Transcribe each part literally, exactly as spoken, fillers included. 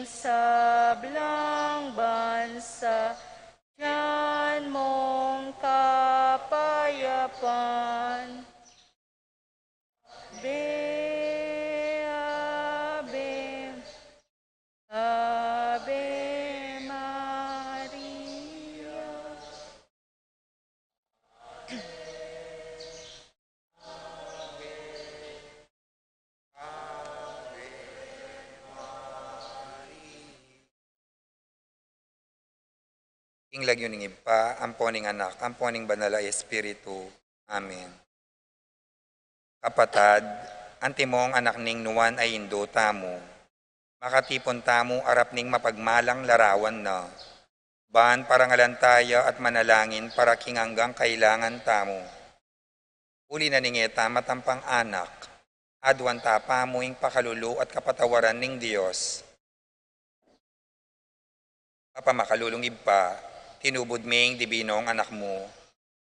sablang bansa, dinan mong kapayapan. Ave, Ave, Ave Maria. King lagyu ning Ibpa, ampo ning Anak, ampo ning Banal a Espiritu. Amen. Kapatad, antimong anak ning nuan a Indu tamu, makatipun tamu arap ning mapagmalang larawan na, ban parangalan taya at manalangin para king anggang kailangan tamu. Uli na ning e ta matampang anak, aduan ta pamu ing pakalulu at kapatawaran ning Dios. Mapamakalulung Ibpa, tinubud me ing dibinong Anak mu,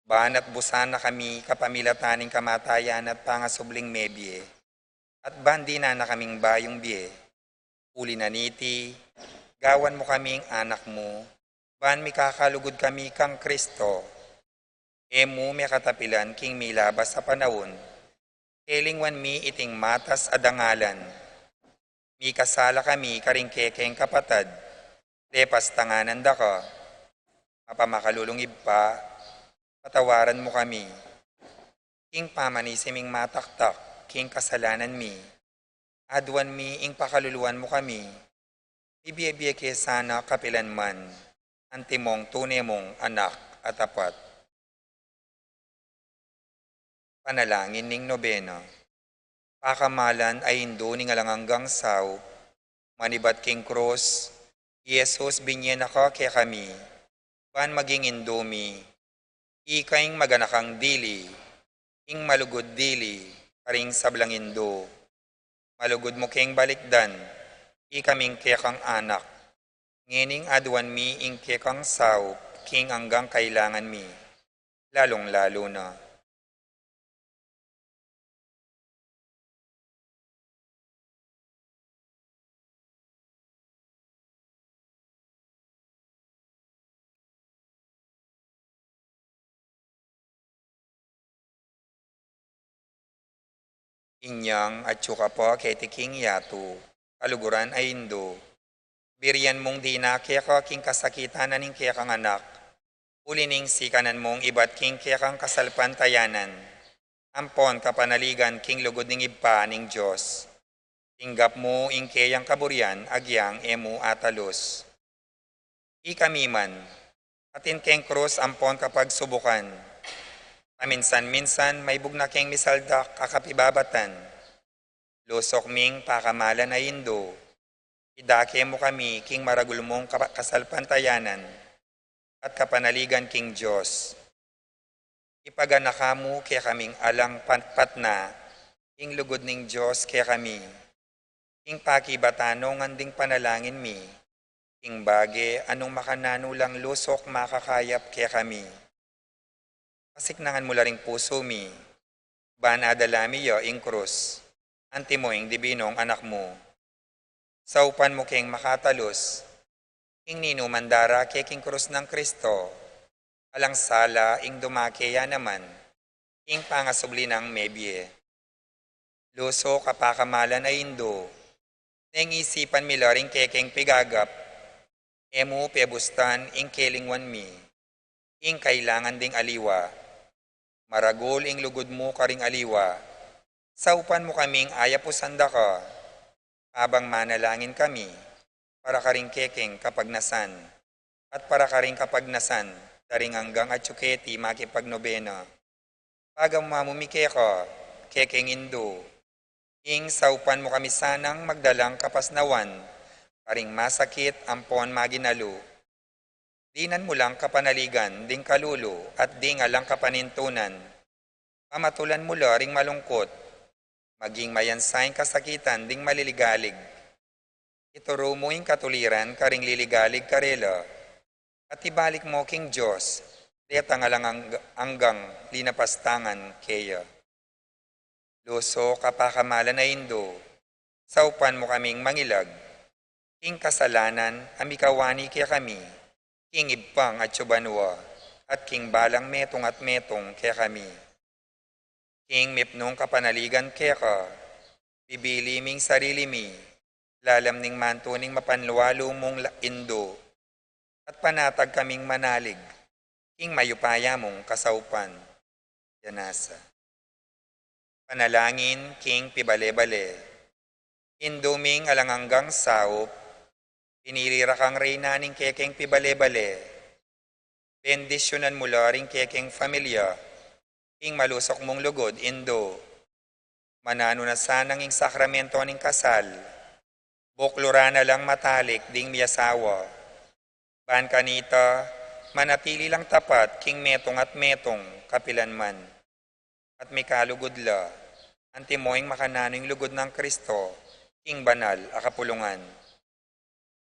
ban atbusan na kami kapamilatan ning kamatayan at pangasubling mebie, at ban dinan na kaming bayung bie. Uli na niti, gawan mu kaming anak mu, ban mikakalugud kami kang Kristo. E mu mekatapilan king milabas a panaun, kelingwan mi iting matas a dangalan. Mikasala kami karing kekeng kapatad, lepas tanganan da ka. Mapamakalulung Ibpa, patawaran mu kami. King pamanisi ming mataktak king kasalanan mi, aduan mi ing pakaluluan mu kami. Ibie-bie ke sana kapilan man, antimong tune mung anak a tapat. Panalangin ning Nobena. Pakamalan a Indu ning alang anggang saup, manibat king krus, i Jesus binye na ka kekami, ban maging Indu mi. Ika ing maganakang dili, ing malugud dili, karing sablang Indu. Malugud mu keng balikdan, ikaming kekang anak. Ngening aduan mi ing kekang saup, king anggang kailangan mi. Lalung-lalu na Inyang atyu ka pa keti king yatu, kaluguran a Indu. Birian mung dina keka king kasakitan na ning kekang anak, uli ning sikanan mung ibat king kekang kasalpantayanan, ampon kapanaligan king lugud ning Ibpa ning Dios. Tinggap mu ing keyang kaburian, agyang e mu atalus. Ikami man, atin keng krus ampon kapagsubukan. Paminsan-minsan, maibug na keng misaldak a kapibabatan. Lusuk ming pakamalan a Indu, idake mu kami king maragul mung kapa-, kasalpantayanan at kapanaligan king Dios. Ipaganaka mu kekaming alang patpat na ing lugud ning Dios kekami. Ing pakibatan no ngan ding panalangin mi, ing bage a nung makananu lang lusuk makakayap kekami. Pasiknangan mu la ring pusu mi, ban adala mi ya ing krus, antimo ing dibinong Anak mu. Saupan mu keng makatalus, ing ninuman darake king krus nang Kristo, alang sala ing dumake ya naman, ing pangasubli nang mebie. Lusuk a pakamalan a Indu, neng isipan mi la ring kekeng pigagap, e mu pebustan ing kelingwan mi, ing kailangan ding aliwa. Maragul ing lugud mu karing aliwa, saupan mu kaming ayapusan da ka, kabang manalangin kami, para karing kekeng kapagnasan, at para karing kapagnasan da ring anggang atyu keti makipagnobena. Pagamu mi keka, kekeng Indu, ing saupan mu kami sanang magdalang kapasnawan karing masakit ampon maginalu. Dinan mu lang kapanaligan ding kalulu at ding alang kapanintunan. Pamatulan mu la ring malungkut, maging mayansa ing kasakitan ding maliligalig. Ituru mu ing katuliran karing liligalig karela, at ibalik mu king Dios detang alang ang-, anggang linapastangan keya. Lusuk a pakamalan a Indu, saupan mu kaming mangilag, king kasalanan a mikawani kekami, king ibpang atyu banua, at king balang metung at metung kekami. King mipnung kapanaligan keka, bibili ming sarili mi, lalam ning mantu ning mapanlualu mung la-, Indu, at panatag kaming manalig king mayupaya mung kasaupan. Yanasa. Panalangin king pibale-bale. Indu ming alang anggang saup, pinili ra kang reyna ning kekeng pibale-bale. Bendisyunan mu la ring kekeng familia king malusuk mung lugud, Indu. Mananu na sanang ing sakramento ning kasal, bukluran na lang matalik ding miasawa. Ban kanita, manatili lang tapat king metung at metung kapilan man. At mikalugud la, antimo ing makananu ing lugud nang Kristo king banal a kapulungan.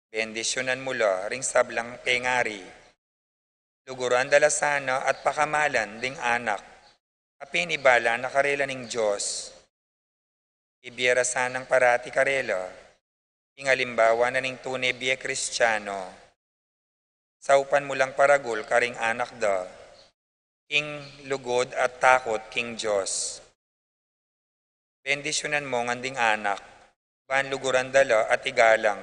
Bendisyunan mu la ring sablang pengari. Luguran da la sana at pakamalan ding anak a pinibala na karela ning Dios. Ibie ra sanang parati karela ing alimbawa na ning tune bie Kristiano. Saupan mu lang paragul karing anak da king lugud at takut king Dios. Bendisyunan mu ngan ding anak, ban luguran da la at igalang,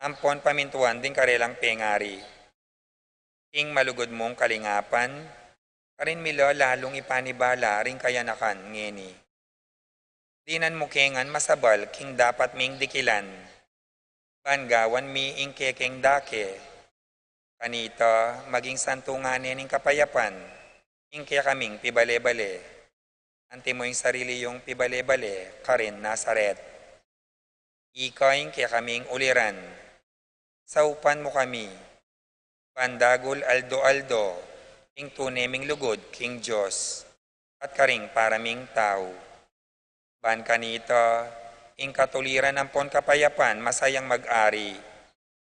ampon pamintuan ding karelang pengari. King malugud mung kalingapan, karin mi la lalung ipanibala ring kayanakan ngeni. Dinan mu ke ngan masabal king dapat ming dikilan, ban gawan mi ing kekeng dake. Kanita, maging santungan ne ning kapayapan ing kekaming pibale-bale, antimo ing sarili yung pibale-bale karin Nazaret. Ika ing kekaming uliran. Saupan mu kami, ban dagul aldo-aldo ing tune ming lugud king Dios at karing para ming tau. Ban kanita, ing katuliran ampon kapayapan masayang mag-ari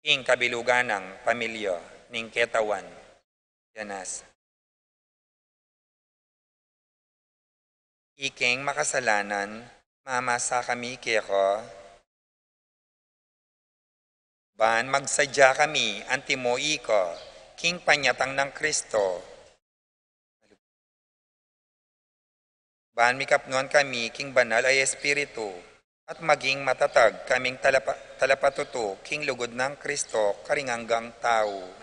king kabilugan nang pamilya ning ketawan. Yanasa. Ikeng makasalanan, mamasa kami keka, ban magsadya kami antimo ika king panyatang nang Kristo. Ban mikapnuan kami king banal a Espiritu, at maging matatag kaming talapa-, talapatutu king lugud nang Kristo karing anggang tau.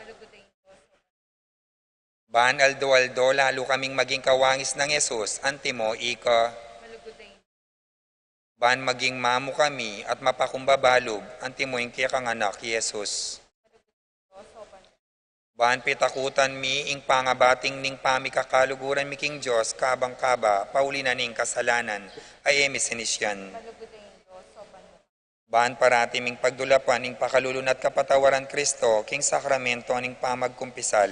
Ban aldo-aldo lalu kaming maging kawangis nang Jesus, antimo ika. Ban maging mamu kami at mapakumbaba lub, antimo ing kekang anak, Jesus. Ban pitakutan mi ing pangabating ning pamikakaluguran mi king Dios, kabang kaba, pauli na ning kasalanan a e mi sinisian. Ban parati ming pagdulapan ing pakalulu na't kapatawaran Kristo king sakramento ning pamagkumpisal.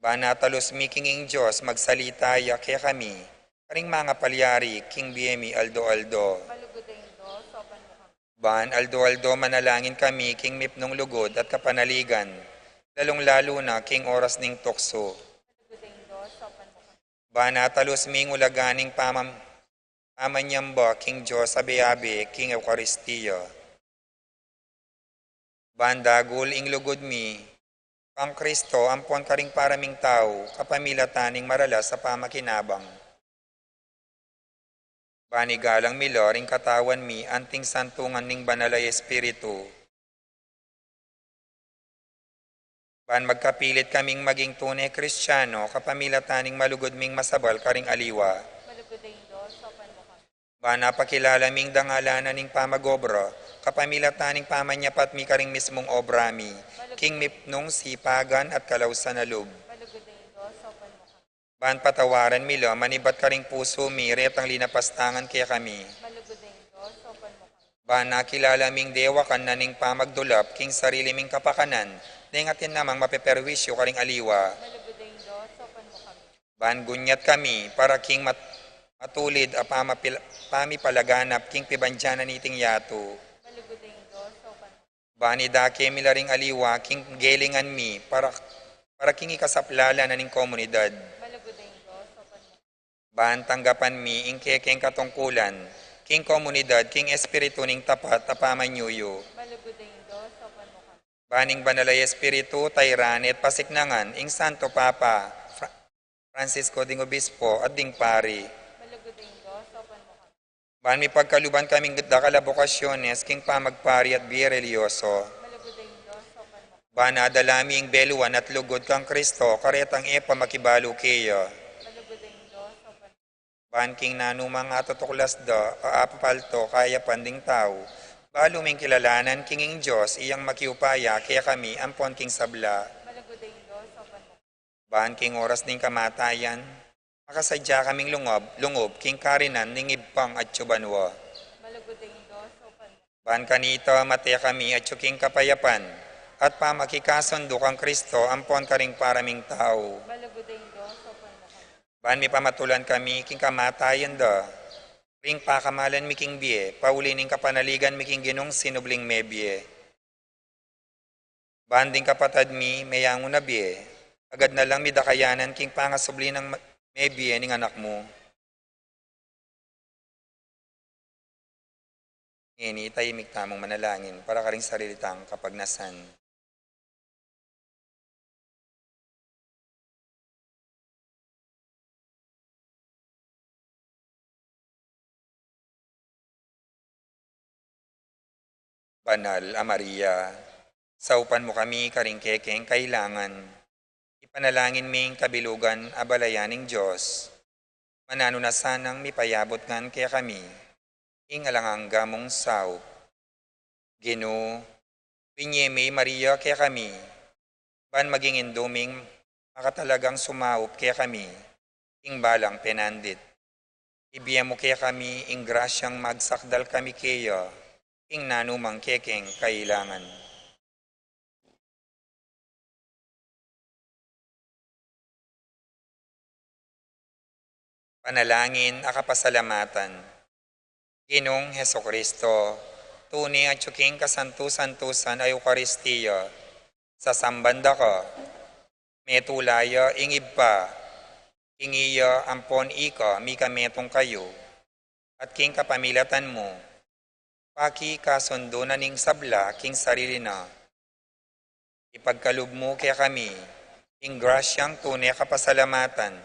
Ban atalus mi king ing Dios magsalita ya kekami karing mangapalyari king bie mi aldo-aldo. Ban aldo-aldo manalangin kami king mipnung lugud at kapanaligan, lalung-lalu na king oras ning tuksu. Ban atalus ming ulagan ing pamam-, pamanyamba king Dios abe-abe king Eukaristia. Ban dagul ing lugud mi kang Kristo ampon karing para ming tau kapamilatan ning maralas a pamakinabang. Ban igalang mi la ring katawan mi anting santungan ning Banal a Espiritu. Ban magkapilit kaming maging tune Kristiano kapamilatan ning malugud ming masabal karing aliwa. Ban apakilala ming dangalanan ning pamag-obra kapamilatan ning pamanyapat mi karing mismung obra mi king mipnung sipagan at kalausan a lub. Ban patawaran mi la manibat karing pusu mi retang linapastangan kekami. Ban akilala ming dewakan na ning pamagdulap king sarili ming kapakanan, neng atin namang mapeperwisyu karing aliwa. Ban gunyat kami para king mat-, matulid a pamapil-, pamipalaganap king pibandian na niting yatu. Ban idake mi la ring aliwa king gelingan mi para, para king ikasaplala na ning komunidad. Ban tanggapan mi ing kekeng katungkulan king komunidad, king Espiritu ning tapat a pamanyuyu. Malugud ing Dios, opan mu kami. Ban ing Banal a Espiritu, tairan at pasiknangan ing Santo Papa Fra-, Francisco ding Obispo at ding pari. Malugud ing Dios, opan mu kami. Ban mipagkaluban kaming dakal a bokasyones king pamagpari at bie reliyoso. Malugud ing Dios, opan mu kami. Ban adala mi ing beluan at lugud kang Kristo, karetang e pa makibalu keya. Malugud ing Dios, opan mu kami. Ban king nanumang atutuklas da a apapalto kayapan ding tau, balu ming kilalanan king ing Dios, iyang makiupaya kekami ampon king sabla. Malugud ing Dios, opan mu kami. Ban king oras ning kamatayan, makasadya kaming lungub, lungub king karinan ning Ibpang atyu banua. Malugud ing Dios, opan mu kami. Ban kanita mate kami atyu king kapayapan, at pamakikasundu kang Kristo ampon karing para ming tau. Malugud ing Dios, opan mu kami. Ban mipamatulan kami king kamatayan da, ring pakamalan mi king bie, pauli ning kapanaligan mi king Ginung sinubling mebie. Ban ding kapatad mi meyangu na bie, agad na lang mi dakayanan king pangasubli nang ma-, mebie ning Anak mu. Ngeni, tahimik tamung manalangin para karing sarili tang kapagnasan. Banal a Maria, saupan mu kami karing kekeng kailangan. Ipanalangin ming kabilugan a balayan ning Dios. Mananu na sanang mipayabut ngan kekami ing alang angga mung saup. Ginu, binye me i Maria kekami, ban maging indu ming makatalagang sumaup kekami king balang penandit. Ibie mu kekami ing grasyang magsakdal kami keya king nanumang kekeng kailangan. Panalangin a kapasalamatan. Ginung Hesukristo, tune atyu king kasantu-santusan a Eukaristia, sasamban da ka, metula ya ing Ibpa, king iya ampon ika mikametung kayu, at king kapamilatan mu, pakikasundu na ning sabla king sarili na. Ipagkalub mu kekami ing grasyang tune kapasalamatan,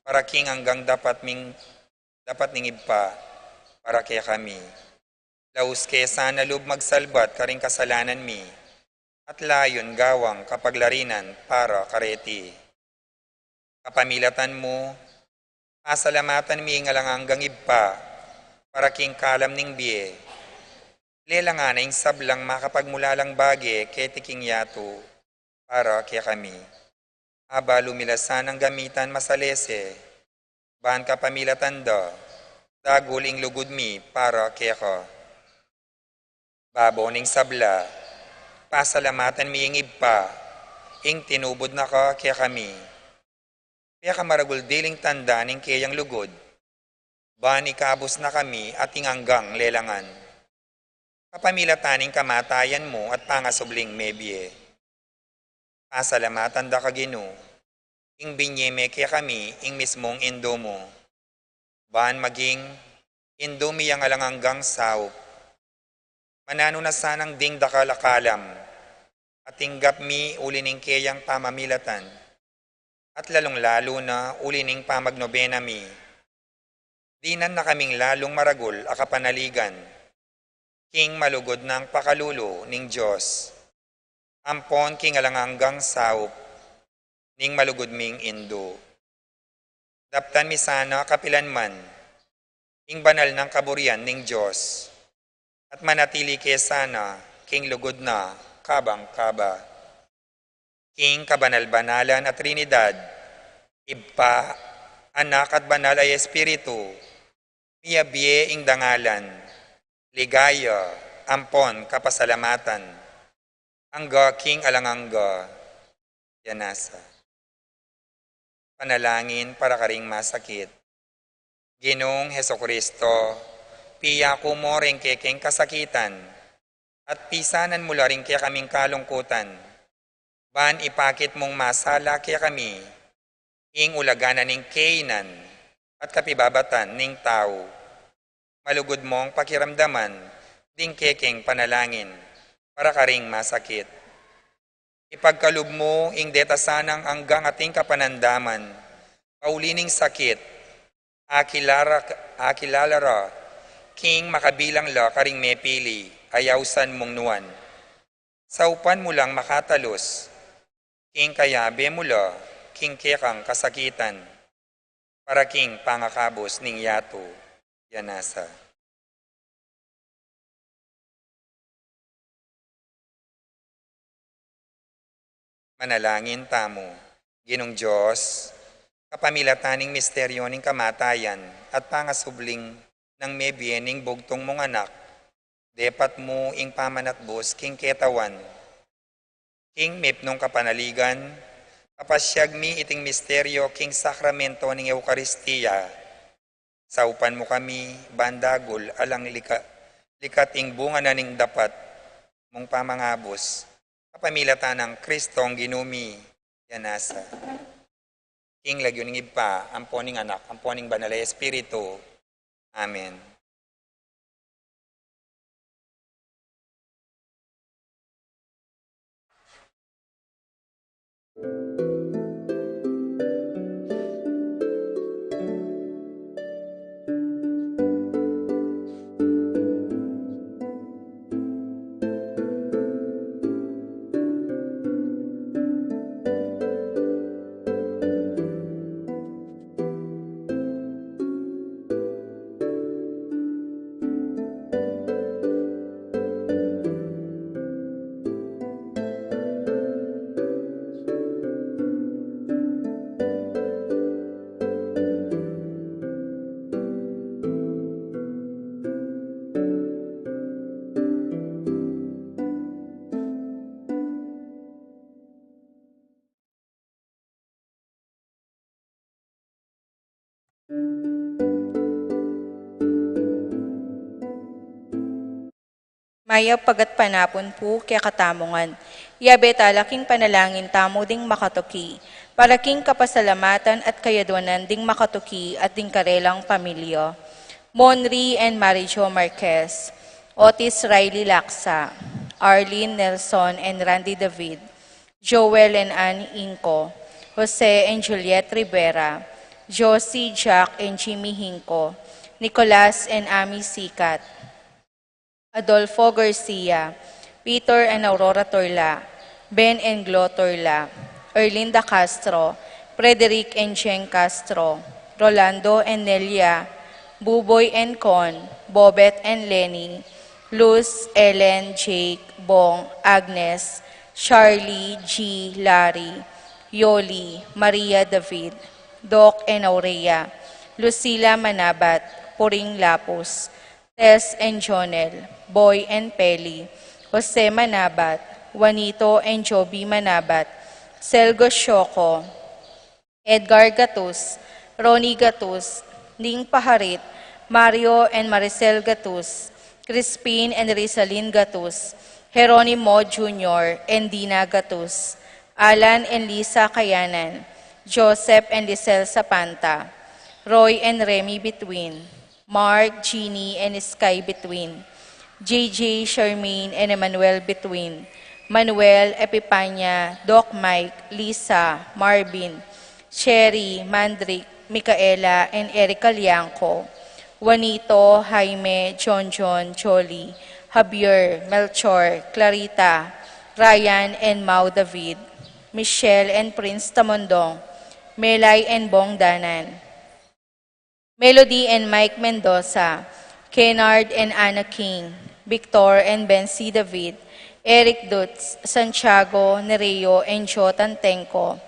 para king anggang dapat ming, dapat ning Ibpa para kekami. Laus ke sana lub magsalbat karing kasalanan mi, at layun gawang kapaglarinan para kareti. Kapamilatan mu, pasalamatan mi ing alang anggang Ibpa, para king kalam ning bie. Lelangan na ing sablang makapagmulalang bage keti king yatu, para kekami. Abalu mi la sanang gamitan masalese, ban kapamilatan da, dagul ing lugud mi para keka. Babo ning sabla, pasalamatan mi ing Ibpa, ing tinubud na ka kekami. Pekamaragul diling tanda ning keyang lugud, ban ikabus na kami at ing anggang lelangan, kapamilatan ning kamatayan mu at pangasubling mebie. Pasalamatan da ka, Ginu, ing binye me kekami ing mismung Indu mu, ban maging Indu mi yang alang anggang saup. Mananu na sanang ding dakal a kalam a tinggap mi uli ning keyang pamamilatan, at lalung-lalu na uli ning pamagnobena mi. Dinan na kaming lalung maragul a kapanaligan king malugud nang pakalulu ning Dios, ampon king alang anggang saup ning malugud ming Indu. Daptan mi sana kapilan man ing banal nang kaburian ning Dios, at manatili ke sana king lugud na kabang-kaba. King kabanal-banalan a Trinidad, Ibpa, Anak, at Banal a Espiritu, miyabie ing dangalan, ligaya, ampon kapasalamatan, angga king alang angga. Yanasa. Panalangin para karing masakit. Ginung Hesukristo, piyaku mu ring kekeng kasakitan, at pisanan mu la ring kekaming kalungkutan, ban ipakit mung masala kekami ing ulagan na ning keynan at kapibabatan ning tau. Malugud mong pakiramdaman ding kekeng panalangin para karing masakit. Ipagkalub mu ing deta sanang anggang ating kapanandaman, pauli ning sakit, akilara, akilala ra, king makabilang la karing mepili, a ausan mung nuan. Saupan mu lang makatalus, king kayabe mu la, king kekang kasakitan, para king pangakabus ning yatu, ya nasa. Manalangin tamu. Ginung Dios, kapamilatan ning misteryo ning kamatayan at pangasubling nang mebie ning bugtung mung anak, depat mu ing pamanatbus king ketawan. King mipnung kapanaligan, papasyag mi iting misteryo king sakramento ning Eukaristia. Saupan mu kami ban dagul alang lika-, likat ing bunga na ning dapat mung pamangabus, kapamilatan nang Kristong Ginu mi, ya nasa. King lagyu ning Ibpa, ampo ning Anak, ampo ning Banal a Espiritu. Amen. Mayap a gatpanapun pu kekatamu ngan. Yabe tala king panalangin tamu ding makatuki, para king kapasalamatan at kayadwanan ding makatuki at ding karelang pamilya. Monri and Mary Jo Marquez, Otis Riley Laksa, Arlene Nelson and Randy David, Joel and Ann Inco, Jose and Juliet Rivera, Josie, Jack and Jimmy Hinco, Nicolas and Amy Sicat, Adolfo Garcia, Peter and Aurora Torla, Ben and Glo Torla, Erlinda Castro, Frederick and Jeng Castro, Rolando and Nelia, Buboy and Con, Bobet and Lenny, Luz, Ellen, Jake, Bong, Agnes, Charlie, G, Larry, Yoli, Maria David, Doc and Aurea, Lucila Manabat, Puring Lapus, Tess and Jonel, Boy and Peli, Jose Manabat, Juanito and Joby Manabat, Selgo Sioco, Edgar Gatus, Ronnie Gatus, Ning Paharit, Mario and Maricel Gatus, Crispin and Rizalin Gatus, Jeronimo Junior and Dina Gatus, Alan and Lisa Kayanan, Joseph and Lisel Sapanta, Roy and Remy Bituin, Mark, Jeannie and Sky Bituin, J J, Charmaine and Emmanuel Bituin, Manuel, Epipania, Doc Mike, Lisa, Marvin, Sherry, Mandrick, Micaela and Erica Liangco, Juanito, Jaime, John John, Jolly, Javier, Melchor, Clarita, Ryan and Mau David, Michelle and Prince Tamondong, Melay and Bong Danan, Melody and Mike Mendoza, Kennard and Anna King, Victor and Bency David, Eric Dutz, Santiago, Nereo and Jo Tantenco,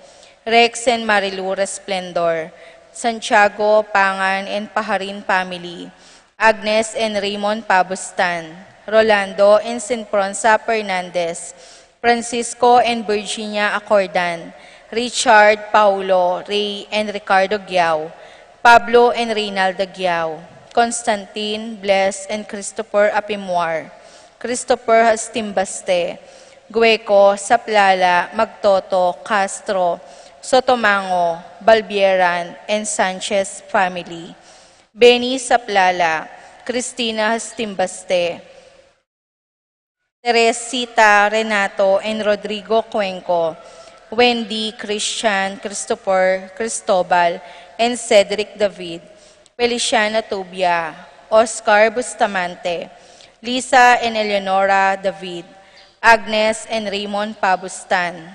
Rex and Marilu Resplendor, Santiago, Pangan and Paharin family, Agnes and Raymond Pabustan, Rolando and Sinpronsa Fernandez, Francisco and Virginia Acordan, Richard, Paulo, Ray and Ricardo Giao, Pablo and Reynalda Giao, Constantine, Bless and Christopher Apimuar, Christopher Hastimbaste, Gueco, Saplala, Magtoto, Castro, Sotomango, Balbieran and Sanchez family, Benny Saplala, Cristina Hastimbaste, Teresita, Renato and Rodrigo Cuenco, Wendy, Christian, Christopher, Cristobal and Cedric David, Feliciana Tubia, Oscar Bustamante, Lisa and Eleonora David, Agnes and Raymond Pabustan,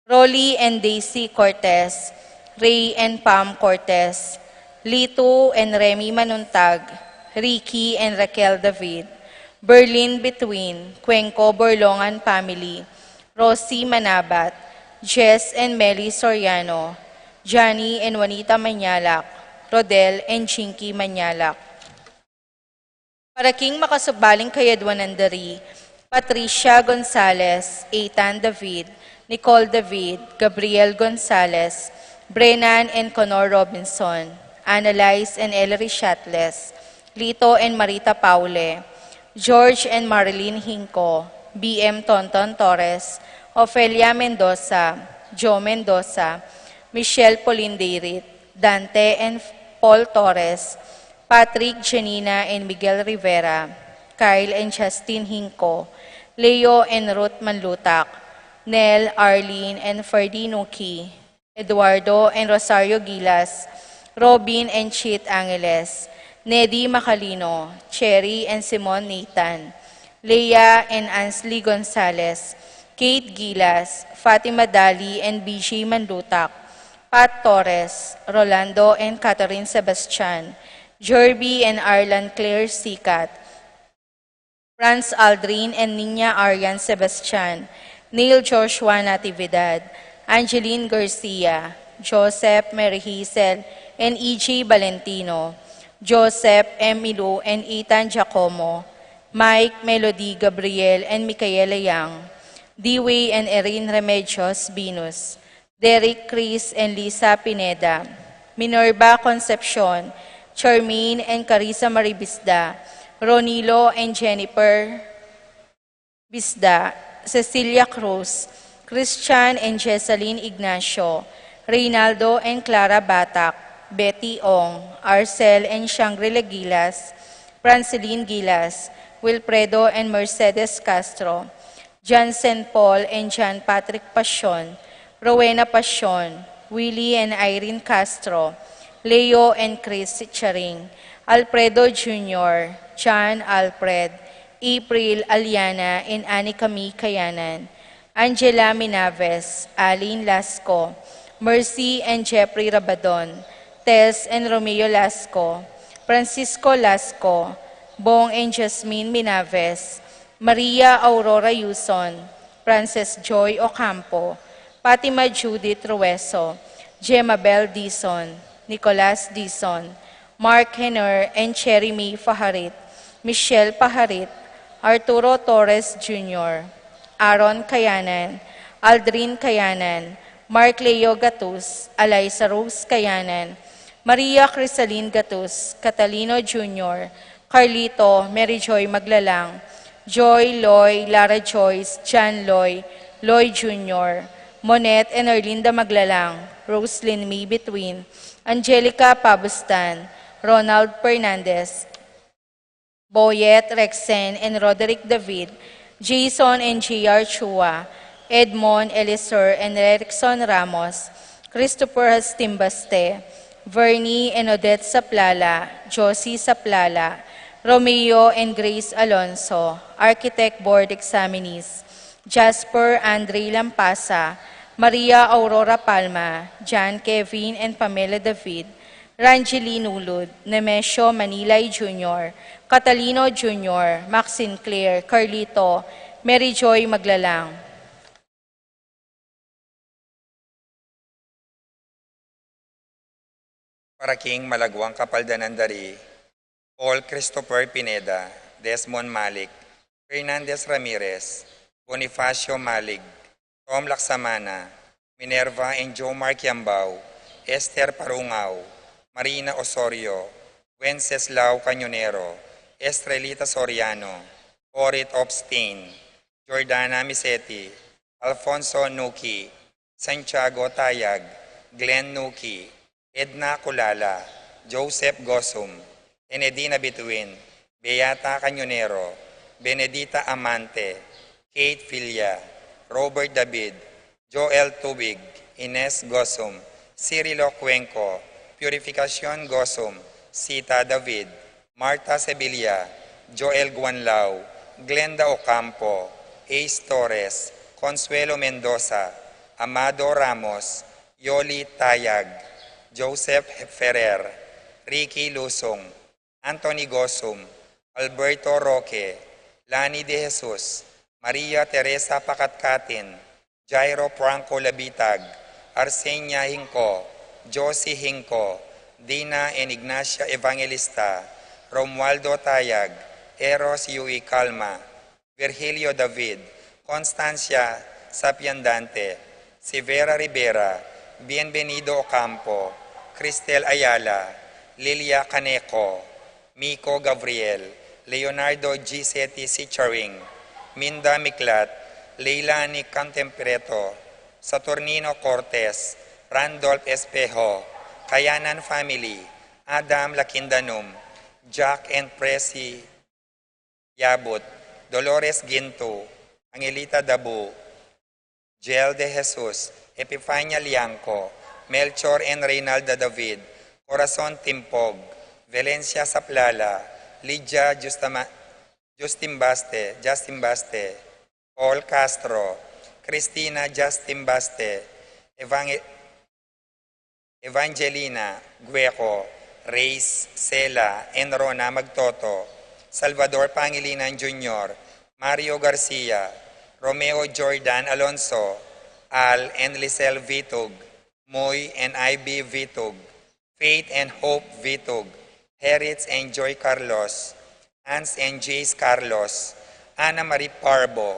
Rolly and Daisy Cortez, Ray and Pam Cortez, Lito and Remy Manuntag, Ricky and Raquel David, Berlin Between, Cuenco Borlongan family, Rosie Manabat, Jess and Melly Soriano, Johnny and Juanita Mañalac, Rodel and Jinky Mañalac. Para king makasubling kayadwanan da ri, Patricia Gonzalez, Ethan David, Nicole David, Gabriel Gonzalez, Brennan and Conor Robinson, Annalise and Ellery Shatles, Lito and Marita Paule, George and Marilyn Hinco, B M Tonton Torres, Ofelia Mendoza, Joe Mendoza, Michelle Pauline Dayrit, Dante and Paul Torres, Patrick, Janina and Miguel Rivera, Kyle and Justin Hinco, Leo and Ruth Manlutak, Nel, Arlene and Ferdy Nuki, Eduardo and Rosario Gilas, Robin and Chit Angeles, Nedi Macalino, Cherry and Simon Nathan, Leah and Ansley Gonzalez, Kate Gilas, Fatima Dali and B J Manlutak, Pat Torres, Rolando and Catherine Sebastian, Jerby and Arlan Claire Sicat, Franz Aldrin and Nina Arian Sebastian, Neil Joshua Natividad, Angeline Garcia, Joseph Mary Hazel and E J Valentino, Joseph Emilio and Ethan Giacomo, Mike, Melody, Gabriel and Micaela Yang, Dewey and Erin Remedios Venus, Derek, Chris and Lisa Pineda, Minerva Concepcion, Charmaine and Carissa Marie Bisda, Ronilo and Jennifer Bisda, Cecilia Cruz, Christian and Jessalyn Ignacio, Reynaldo and Clara Batak, Betty Ong, Arcel and Shangri-La Gilas, Franceline Gilas, Wilfredo and Mercedes Castro, Jansen Paul and John Patrick Pasion, Rowena Pasion, Willie and Irene Castro, Leo and Chris Sicharing, Alfredo Junior, John Alfred, April, Aliana and Annie Camille Kayanan, Angela Minaves, Aline Lasco, Mercy and Jeffrey Rabadon, Tess and Romeo Lasco, Francisco Lasco, Bong and Jasmine Minaves, Maria Aurora Yuson, Frances Joy Ocampo, Fatima Judith Rueso, Gemma Bell Dizon, Nicolas Dizon, Mark Henner and Cherry May Fajarit, Michelle Fajarit, Arturo Torres Junior, Aaron Kayanan, Aldrin Kayanan, Mark Leo Gatus, Eliza Rose Kayanan, Maria Crisalin Gatus, Catalino Junior, Carlito, Mary Joy Maglalang, Joy, Loy, Lara Joyce, John Loy, Loy Junior, Monette and Erlinda Maglalang, Roslyn May Between, Angelica Pabustan, Ronald Fernandez, Boyet, Rexen and Roderick David, Jason and J R Chua, Edmond, Eliezer and Erickson Ramos, Christopher Hastimbaste, Vernie and Odette Saplala, Josie Saplala, Romeo and Grace Alonso, Architect Board Examinees, Jasper Andre Lampasa, Maria Aurora Palma, John Kevin and Pamela David, Rangeline Ulud, Nemesio Manilay Junior, Catalino Junior, Maxine Claire, Carlito, Mary Joy Maglalang. Para king malagwang kapaldanan da ri, Paul Christopher Pineda, Desmond Malik, Fernandez Ramirez, Bonifacio Malig, Tom Laksamana, Minerva and Joe Mark Yambao, Esther Parungao, Marina Osorio, Wenceslao Cañonero, Estrelita Soriano, Orit Opstein, Jordana Misetti, Alfonso Nuki, Santiago Tayag, Glenn Nuki, Edna Culala, Joseph Gosum, Enedina Bituin, Beata Cañonero, Benedita Amante, Kate Villa, Robert David, Joel Tubig, Ines Gosum, Cirilo Cuenco, Purificacion Gosum, Sita David, Martha Sevilla, Joel Guanlao, Glenda Ocampo, Ace Torres, Consuelo Mendoza, Amado Ramos, Yoli Tayag, Joseph Ferrer, Ricky Lusung, Anthony Gosum, Alberto Roque, Lani de Jesus, Maria Teresa Pakatkatin, Jairo Franco Labitag, Arsenia Hinco, Josie Hinco, Dina and Ignacia Evangelista, Romualdo Tayag, Eros Yui Calma, Virgilio David, Constancia Sapiandante, Severa Rivera, Bienvenido Ocampo, Cristel Ayala, Lilia Caneco, Miko Gabriel, Leonardo Gisetti Sicharing, Minda Miklat, Leilani Contempreto, Saturnino Cortez, Randolph Espejo, Kayanan family, Adam Lakindanum, Jack and Presi Yabut, Dolores Gintu, Angelita Dabu, Jel de Jesus, Epifania Liangco, Melchor and Reynalda David, Corazon Timpog, Valencia Saplala, Lydia Justama-, Justin Baste, Justin Baste, Paul Castro, Cristina Justin Baste, Evangel- Evangelina Gueco, Reyes Sela, Enrona Magtoto, Salvador Pangilinan Junior, Mario Garcia, Romeo Jordan Alonso, Al and Lisel Vitug, Muy and Ivy Vitug, Faith and Hope Vitug, Heritz and Joy Carlos, Hans and Jace Carlos, Ana Marie Parbo,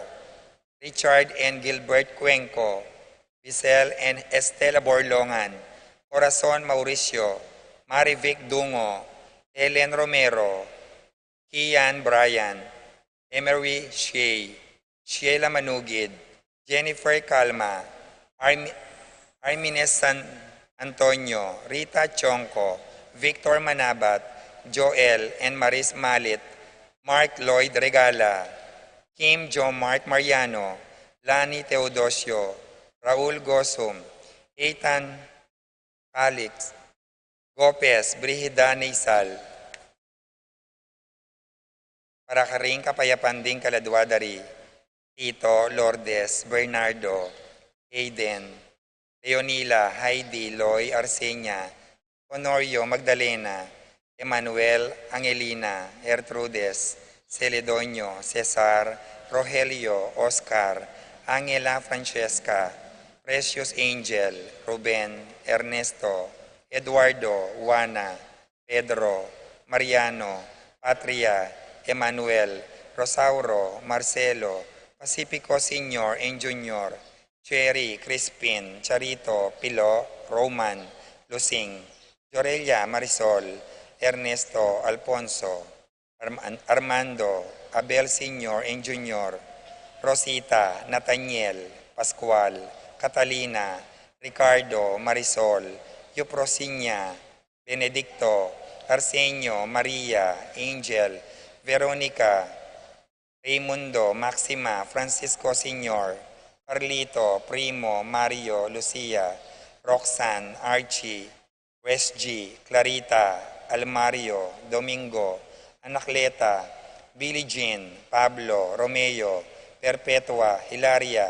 Richard and Gilbert Cuenco, Bisel and Estela Borlongan, Corazon Mauricio, Marivic Dungo, Ellen Romero, Kian Brian, Emery Shea, Sheila Manugid, Jennifer Calma, Armi-, Armines San Antonio, Rita Chonco, Victor Manabat, Joel and Maris Malit, Mark Lloyd Regala, Kim Jo Mark Mariano, Lani Teodosio, Raul Gosum, Ethan Calix, Gopez, Brigida Neisal. Para karing kapayapan ding kaladua da ri Tito, Lourdes, Bernardo, Aiden, Leonila, Heidi, Loy, Arsenia, Honorio, Magdalena, Emmanuel, Angelina, Gertrudes, Celedonio, Cesar, Rogelio, Oscar, Angela, Francesca, Precious Angel, Ruben, Ernesto, Eduardo, Juana, Pedro, Mariano, Patria, Emmanuel, Rosauro, Marcelo, Pacifico Senior and Junior, Cherry, Crispin, Charito, Pilo, Roman, Lusing, Jorelia, Marisol, Ernesto, Alfonso, Arman-, Armando, Abel Senior and Junior, Rosita, Nathaniel, Pascual, Catalina, Ricardo, Marisol, Euprosinia, Benedicto, Arsenio, Maria, Angel, Veronica, Raimundo, Maxima, Francisco Senior, Carlito, Primo, Mario, Lucia, Roxanne, Archie, Wes G, Clarita, Almario, Domingo, Anacleta, Billie Jean, Pablo, Romeo, Perpetua, Hilaria,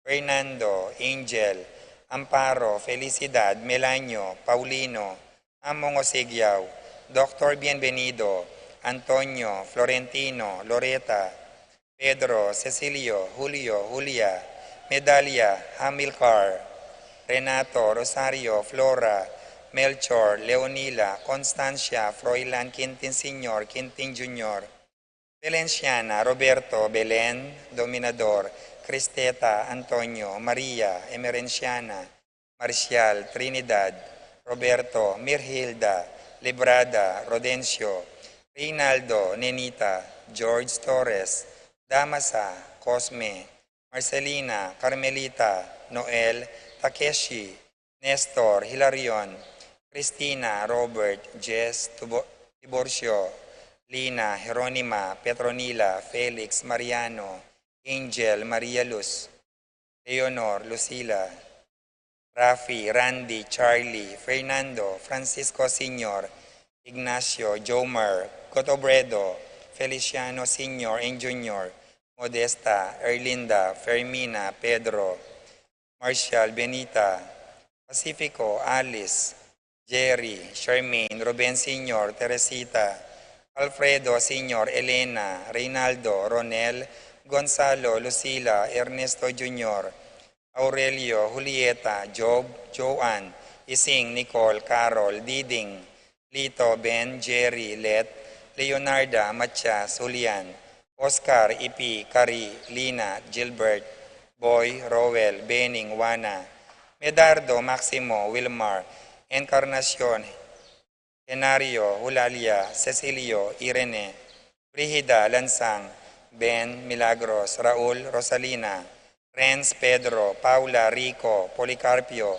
Fernando, Angel, Amparo, Felicidad, Melanio, Paulino, Among Osigiao, Doktor Bienvenido, Antonio, Florentino, Loreta, Pedro, Cecilio, Julio, Julia, Medalia, Hamilcar, Renato, Rosario, Flora, Melchor, Leonila, Constancia, Froilan, Quintin Senior, Quintin Junior, Valenciana, Roberto, Belen, Dominador, Cristeta, Antonio, Maria, Emerenciana, Marcial, Trinidad, Roberto, Mirhilda, Librada, Rodencio, Reynaldo, Nenita, George Torres, Damasa, Cosme, Marcelina, Carmelita, Noel, Takeshi, Nestor, Hilarion, Cristina, Robert, Jess, Tubo-, Tiburcio, Lina, Jeronima, Petronila, Felix, Mariano, Angel, Maria Luz, Leonor, Lucila, Rafi, Randy, Charlie, Fernando, Francisco Senior, Ignacio, Jomer, Gotobredo, Feliciano Senior and Junior, Modesta, Erlinda, Fermina, Pedro, Marshall, Benita, Pacifico, Alice, Jerry, Charmaine, Ruben Senior, Teresita, Alfredo Senior, Elena, Reynaldo, Ronel, Gonzalo, Lucila, Ernesto Junior, Aurelio, Julieta, Job, Joan, Ising, Nicole, Carol, Diding, Lito, Ben, Jerry, Let, Leonarda, Matias, Julian, Oscar, Ipi, Kari, Lina, Gilbert, Boy, Roel, Bening, Juana, Medardo, Maximo, Wilmar, Encarnacion, Henario, Eulalia, Cecilio, Irene, Brigida, Lansang, Ben, Milagros, Raul, Rosalina, Renz, Pedro, Paula, Rico, Policarpio,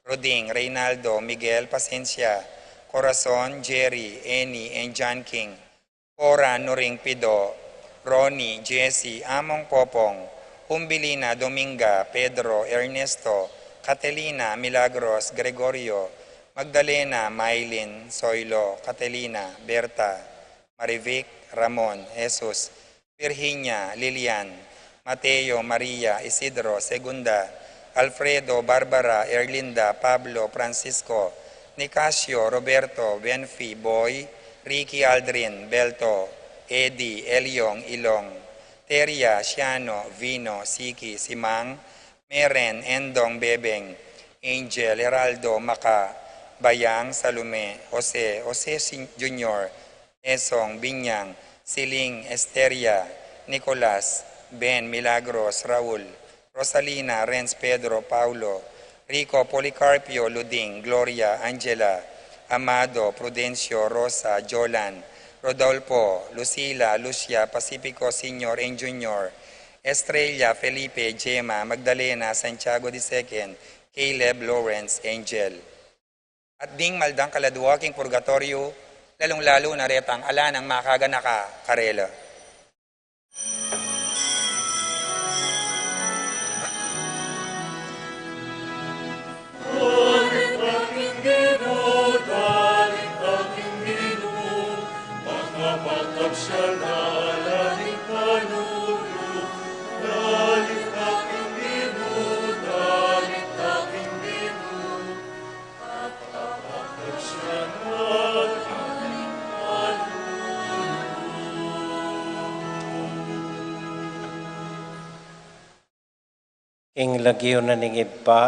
Roding, Reynaldo, Miguel, Pasencia, Corazon, Jerry, Annie, and John King, Cora, Nuring, Pido, Ronnie, Jessie, Among, Popong, Humbilina, Dominga, Pedro, Ernesto, Catelina, Milagros, Gregorio, Magdalena, Mailin, Soilo, Catelina, Berta, Marivic, Ramon, Jesus, Virginia, Lilian, Mateo, Maria, Isidro, Segunda, Alfredo, Barbara, Erlinda, Pablo, Francisco, Nicasio, Roberto, Benfi, Boy, Ricky, Aldrin, Belto, Eddie, Eliong, Ilong, Teria, Siano, Vino, Siki, Simang, Meren, Endong, Bebeng, Angel, Heraldo, Maka, Bayang, Salome, Jose, Jose Sin-, Junior, Esong, Binyang, Siling, Esteria, Nicolas, Ben, Milagros, Raul, Rosalina, Renz, Pedro, Paulo, Rico, Policarpio, Luding, Gloria, Angela, Amado, Prudencio, Rosa, Jolan, Rodolfo, Lucila, Lucia, Pacifico Senior and Junior, Estrella, Felipe, Gemma, Magdalena, Santiago the second, Caleb, Lawrence, Angel. At ding maldang kaladua king purgatoryo, lalung-lalu na retang ala nang makaganaka karela. King lagyu na ning Ibpa,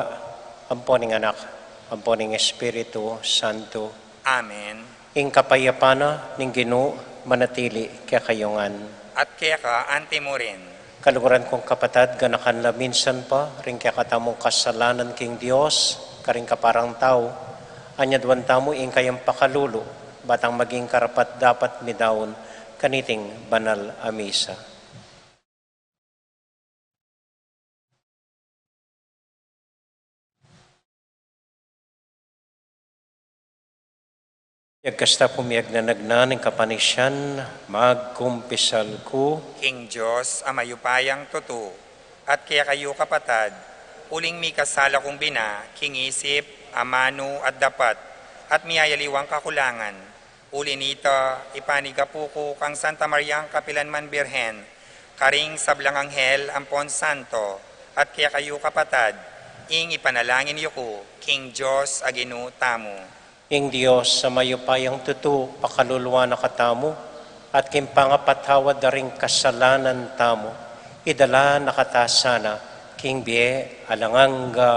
ampo ning Anak, ampo ning Espiritu Santo. Amen. Ing kapayapan na ning Ginu manatili kekayu ngan. At keka anti mu rin. Kaluguran kung kapatad, ganakan la minsan pa ring kekatamung kasalanan king Dios, karing kaparang tau, anyaduan tamu ing kayang pakalulu, batang maging karapat-dapat midaun kaniting banal a misa. Yagkasta pumiyag na nagnan ing kapanisian, magkumpisal ku. King Dios, a mayupayang tutu, at kekayu kapatad, uling mikasala kung bina, king isip, amanu, at dapat, at miyayaliwang kakulangan. Uli nita, ipanigapu ku kang Santa Mariang kapilanman Birhen, karing sablang anghel ampon santo, at kekayu kapatad, ing ipanalangin yu ku king Dios a Ginu tamu. Ing Dios a mayupayang tutu, pakaluluan na katamu, at king pangapatawad da ring kasalanan tamu, idala na kata sana king bie alang angga.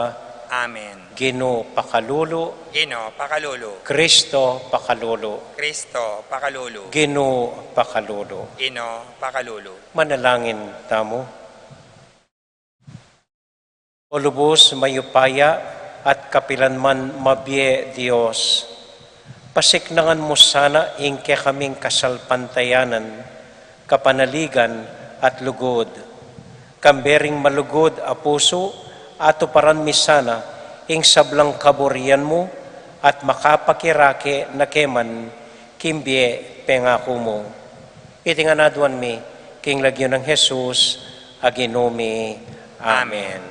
Amen. Ginu pakalulu. Ginu pakalulu. Kristo pakalulu. Kristo pakalulu. Ginu pakalulu. Ginu pakalulu. Manalangin tamu. O lubus mayupaya at kapilanman mabie Dios, pasiknangan mu sana ing kekaming kasalpantayanan, kapanaligan, at lugud. Kambe ring malugud a pusu, atuparan mi sana ing sablang kaburian mu at makapakirake na keman King bie pengaku mu. Iti ngan aduan mi, king lagyu nang Jesus a Ginu mi. Amen. Amen.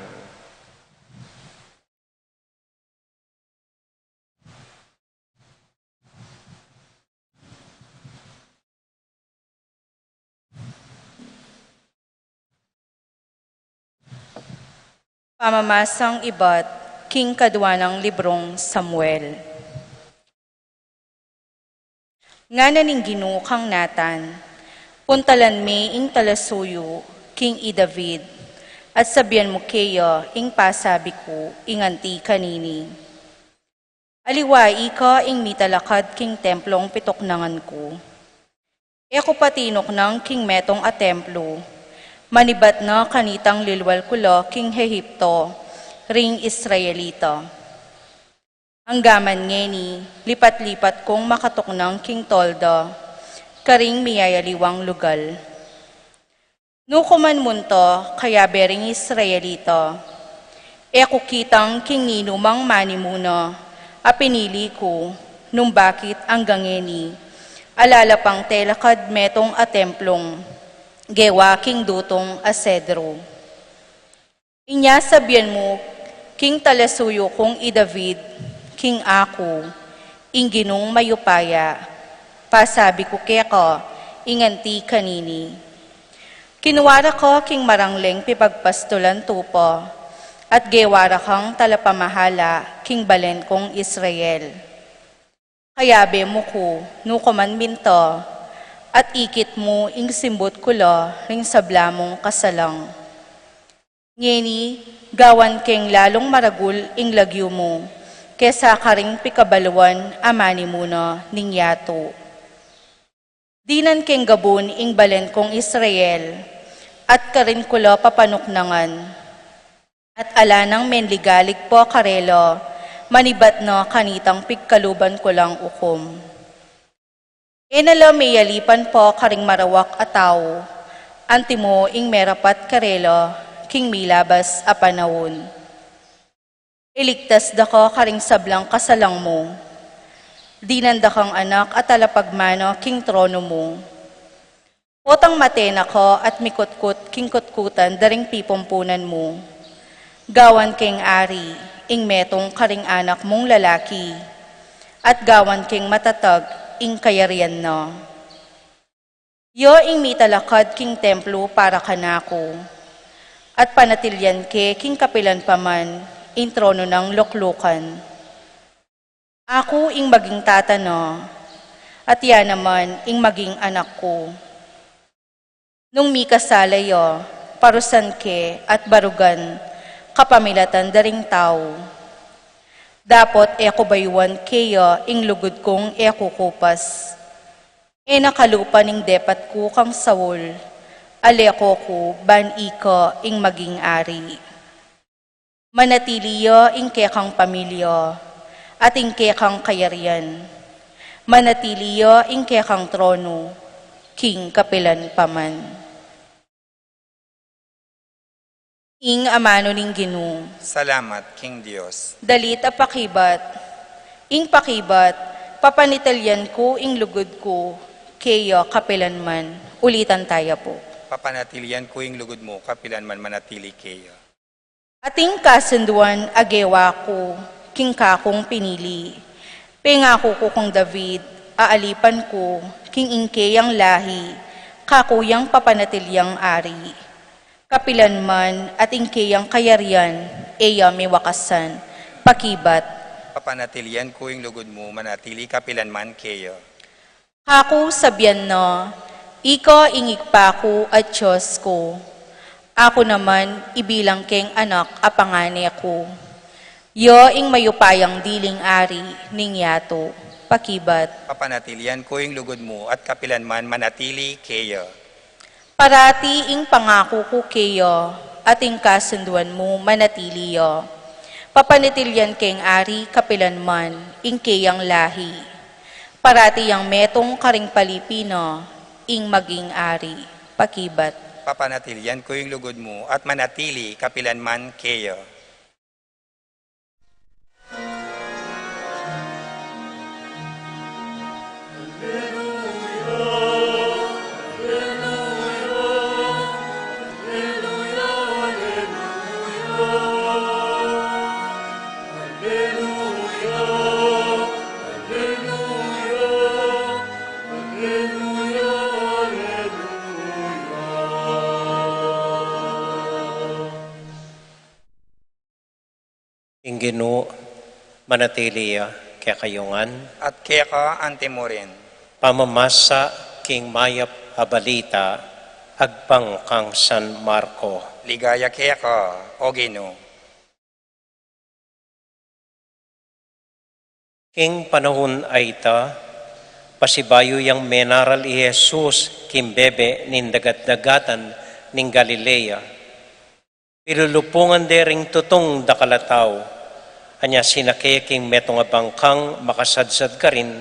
Pamamasang ibat king kadua nang librung Samuel. Ngana ning Ginu kang Natan, puntalan me ing talasuyu king i David, at sabian mu keya ing pasabi ku ing anti kanini. Aliwa ika ing mitalakad king templung pituknangan ku. E ku pa tinuknang king metung a templu, manibat na kanitang lilwal ku la king Ehipto, ring Israelita. Anggaman ngeni, lipat-lipat kung makatuknang king tolda, karing miyayaliwang lugal. Nukuman munta kayabe ring Israelita, e ku kitang king ninumang manimuna a pinili ku, nung bakit anggang ngeni ala la pang telakad metung a templung gewa king dutung a sedro. Inya sabian mu king talasuyu kung i David, king aku, ing Ginung mayupaya, pasabi ku keka, ing anti kanini. Kinua ra ka king marangleng pipagpastulan tupa, at gewa ra kang talapamahala king balen kung Israel. Kayabe mu ku, nukuman minta, at ikit mu ing simbut ku la ring sabla mung kasalang. Ngeni, gawan keng lalung maragul ing lagyu mu, kesa karing pikabaluan a manimuna ning yatu. Dinan keng gabun ing balen kung Israel, at karin ku la papanuknangan. At ala nang menligalig pa karela, manibat na kanitang pigkaluban ku lang ukum. E na la meyalipan pa karing marawak a tau, antimo ing merapat karela king milabas a panaun. Iligtas da ka karing sablang kasalang mu. Dinan da kang anak a talapagmana king trono mu. Potang mate na ka at mikutkut king kutkutan da ring pipumpunan mu. Gawan keng ari ing metung karing anak mung lalaki, at gawan keng matatag ing kayarian na. Ya ing mitalakad king templu para kanaku, at panatilian ke king kapilan pa man ing trono nang luklukan. Aku ing maging tata na, at ya naman ing maging anak ku. Nung mikasala ya, parusan ke at barugan kapamilatan da ring tau. Dapot e ku bayuan keya ing lugud kung e ku kupas. E na kalupa ning depat ku kang Saul, ale ko ku ban ika ing maging ari. Manatili ya ing kekang pamilya, at ing kekang kayarian. Manatili ya ing kekang trono, king kapilan pa man. Ing amanu ning Ginu. Salamat king Dios. Dalit a pakibat. Ing pakibat, papanatilian ku ing lugud ku keya kapilan man. Ulitan taya pu. Papanatilian ku ing lugud mu kapilan man, manatili keya. Ating kasunduan a gewa ku king kakung pinili. Pengaku ku kung David, aalipan ku king ing keyang lahi, kaku yang papanatiliang ari. Kapilan man at ing keyang kayarian, e ya miwakasan. Pakibat. Papanatilian ku ing lugud mu, manatili kapilan man keya. Kaku sabian na, ika ing Ibpa ku at Dios ku. Aku naman ibilang keng anak a pangane ku. Ya ing mayupayang diling ari ning yatu. Pakibat. Papanatilian ku ing lugud mu at kapilan man manatili keya. Parati ing pangaku ku keya, at ing kasunduan mu manatili ya. Papanatilian keng ari kapilan man ing keyang lahi. Parati yang metung karing palipi na ing maging ari. Pakibat. Papanatilian ku ing lugud mu at manatili kapilan man keya. Ing Ginu manatili ya kekayu ngan. At keka antimurin. Pamamasa king mayap a balita agpang kang San Marco. Ligaya keka, O Ginu. King panahun a ita, pasibayu yang menaral i Jesus king bebe ning dagat-dagatan ning Galilea. Pilulupungan de ring tutung dakal a tau, anya sinake king metung a bangkang makasadsad karin,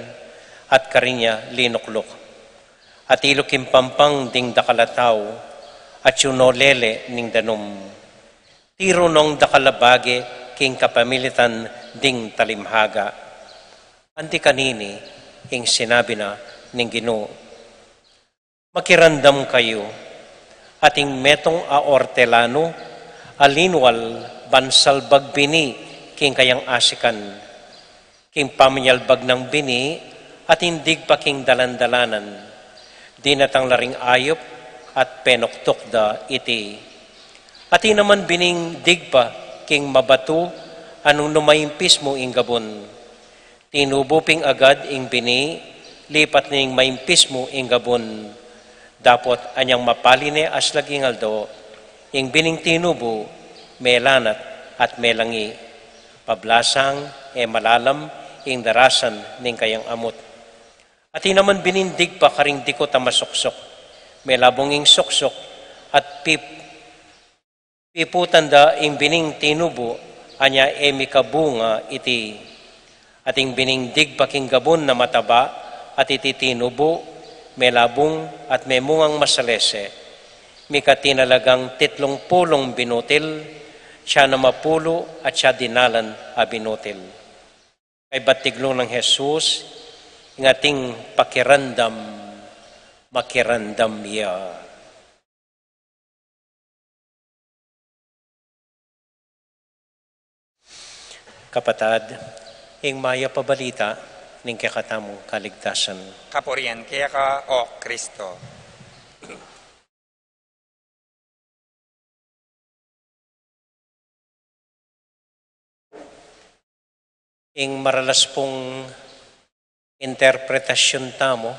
at karin ya linukluk. Atilu king pampang ding dakal a tau, at yunolele ning danum. Tiru nong dakal a bage king kapamilitan ding talimhaga. Anti kanini ing sinabi na ning Ginu. Makirandam kayu, ating metung a ortelanu a linwal ban salbag bini king kayang asikan. King pamanyalbag nang bini, ating digpa king dalan-dalanan. Dinatang la ring ayup at penuktuk da iti. Atin naman bining digpa king mabatu a nung nu maimpis mu ing gabun. Tinubu pin agad ing bini, lipat ning maimpis mu ing gabun. Dapot anyang mapali ne aslag ing aldo, ing bining tinubu, melanat at melangi. Pablasang e malalam ing darasan ning kayang amut. Atin naman bining digpa karing dikut a masuksuk. Melabung ing suksuk at pip-, piputan da ing bining tinubu, anya e mikabunga iti. Ating bining digpa king gabun a mataba, at iti tinubu, melabung at memungang masalese. Mika tinalagang titlung pulung binutil, siya na mapulu at siya dinalan a binutil. Kaybat tiglung nang Jesus, ing ating pakiramdam, makiramdam ya. Kapatad, ing mayap a balita ning kekatamung kaligtasan. Kapurian keka, O Kristo. Ing maralas pung interpretasyun tamu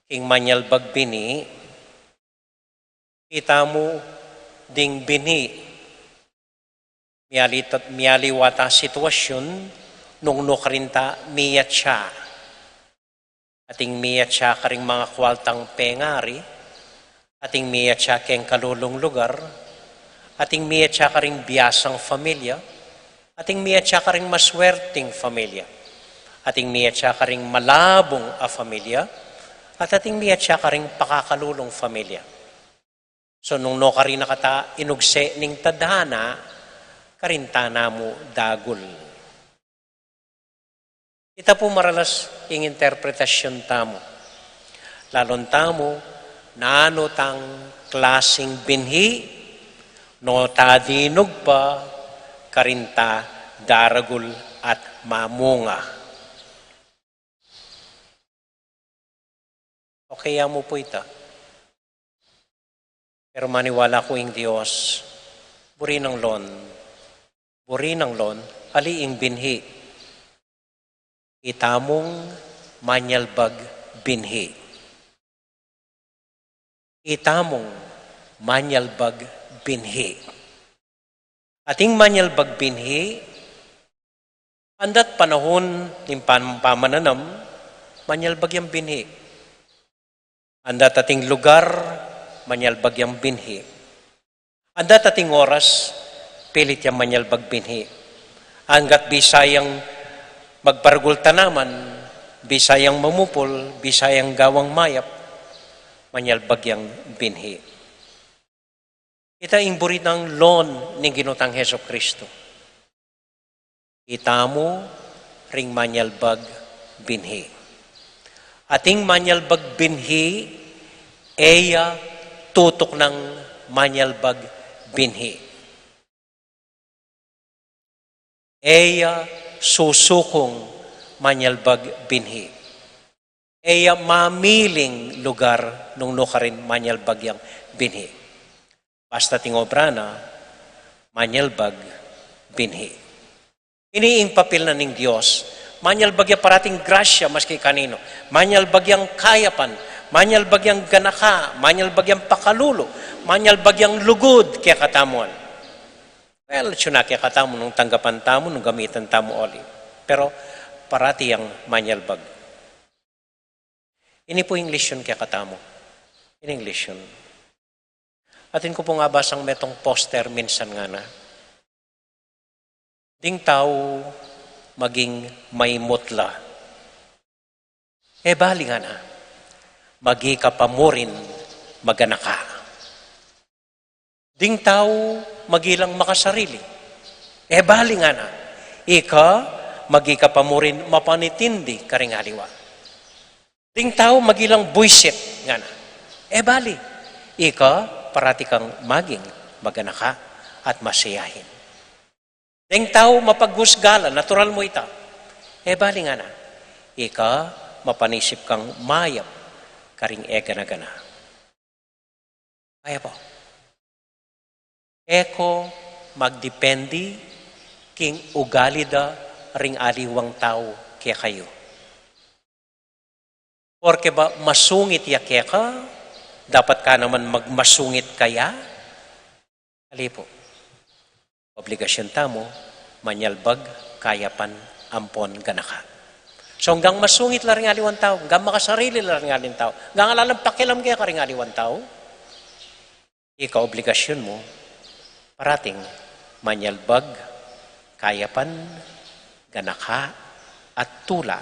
king manyalbag bini, itamu ding bini, mialitat, mialiwat a sitwasyun nung nukarin ta miyatsa. Ating miyatsa karing manga kwaltang pengari, ating miyatsa keng kalulung lugar, ating miyatsa karing biasang familia, ating miyatsa karing maswerting familia, ating miyatsa karing malabung a familia, at ating miyatsa karing pakakalulung familia. So, nung nukarin na kata inugse ning tadhana, karin ta namu dagul. Ita pu maralas ing interpretasyun tamu. Lalun tamu, nanu tang klasing binhi, no ta dinug pa, karin ta daragul at mamunga. Okay, amu pu ita. Pero maniwala ku ing Dios, buri nang lon, buri nang lon, ali ing binhi. Itamung manyalbag binhi. Itamung manyalbag binhi. Ating manyalbag binhi, andat panahun ning pam-, pamananam, manyalbag yang binhi. Andat ating lugar, manyalbag yang binhi. Andat ating oras, pilit yang manyalbag binhi. Anggat bisa yang magparagul tanaman, bisa yang mamupul, bisa yang gawang mayap, manyalbag yang binhi. Ita ing buri nang lon ning Ginu tang Jesucristo. Itamu ring manyalbag binhi. Ating manyalbag binhi, e ya tutuknang manyalbag binhi. E ya susukung manyalbag binhi. E ya mamiling lugar nung nukarin manyalbag yang binhi. Basta ating obra na, manyalbag binhi. Ini ing papil na ning Dios. Manyalbag yang parating grasya maski kaninu. Manyalbag yang kayapan. Manyalbag yang ganaka. Manyalbag yang pakalulu. Manyalbag yang lugud kekatamu. Well, atiu na kekatamu nung tanggapan tamu, nung gamitan tamu uli. Pero parati yang manyalbag. Ini pu ing lesyun kekatamu. Ini ing lesyun. Atin ku pung abasang metung poster minsan ngana, "Ding tau maging maimut la. E bali ngana, magika pa mu rin maganaka. Ding tau magilang makasarili. E bali ngana, ika magika pa mu rin mapanintindi karing aliwa. Ding tau magilang buisit ngana. E bali, ika parati kang maging maganaka at masiyahin. Ding tau mapaghusga la, natural mu ita. E bali ngana, ika mapanisip kang mayap karing e gana-gana." Aya pu. E ko magdepende king ugali da ring aliwang tau kekayu. Porke ba masungit ya keka, dapat ka naman magmasungit kaya? Ali pu. Obligasyun tamu, manyalbag, kayapan, ampon ganaka. So, anggang masungit la ring aliwang tau, anggang makasarili la ring aliwang tau, anggang ala lang pakialam keka ring aliwang tau, ika obligasyun mu, parating manyalbag, kayapan, ganaka, at tula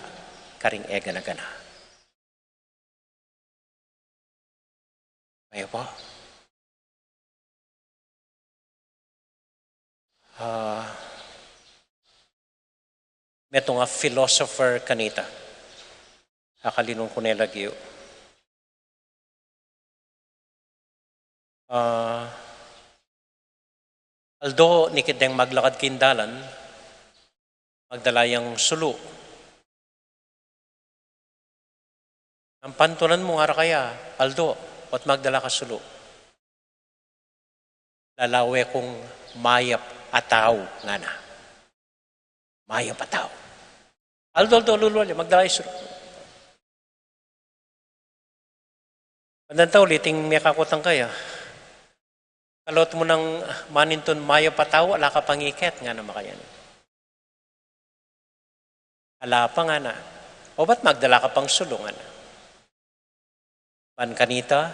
karing e gana-gana. Ayo po. Ah, metung a philosopher kanita. Akalinun ku ne lagyu. Ah, aldo nikit deng maglakad king dalan, magdala yang sulu. Nung pantunan mu, ngara kaya, "Aldo, ba't magdala ka sulu?" "Lalawe kung mayap a tau," ngana. Mayap a tau. "Aldo, aldo, luluan ya, magdala ya sulu." Bandang tau, liting mekakutang kaya. Kaluat mu nang manintun mayap a tau, ala ka pang iket, ngana makanyan. "Ala pa," ngana. "O ba't magdala ka pang sulu?" ngana. Ban kanita,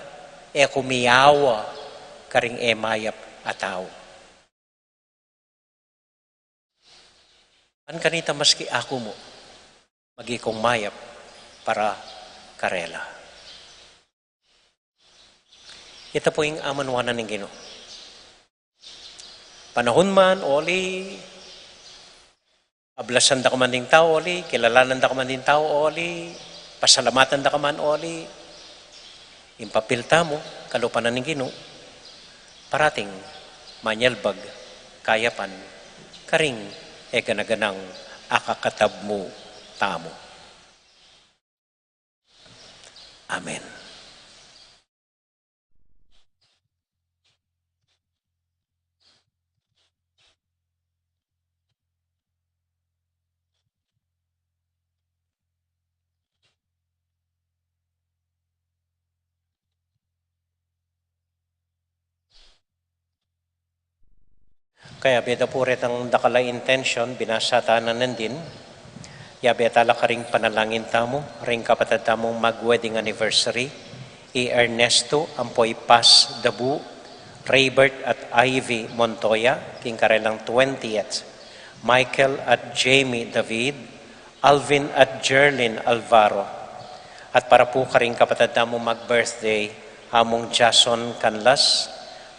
e ku miyawa karing e mayap a tau. Ban kanita maski aku mu, maging kung mayap para karela. Ita pu ing amanuan ning Ginu. Panahun man, o ali, ablasan da ka man ding tau, o ali, kilalanan da ka man ding tau, o ali, pasalamatan da ka man, o ali, ing papil tamu, kalupa na ning Ginu, parating manyalbag, kayapan, karing e gana-ganang akakatab mu tamu. Amen. Kaya beta pu retang dakal a intention, binasa ta na nandin. Ya beta la karing panalangin tamu, ring kapatad tamung mag-wedding anniversary, i Ernesto ampo i Paz Dabu, Raybert at Ivy Montoya, king karelang twentieth, Michael at Jamie David, Alvin at Jerlyn Alvaro. At para pu karing kapatad tamung mag-birthday, Among Jason Canlas,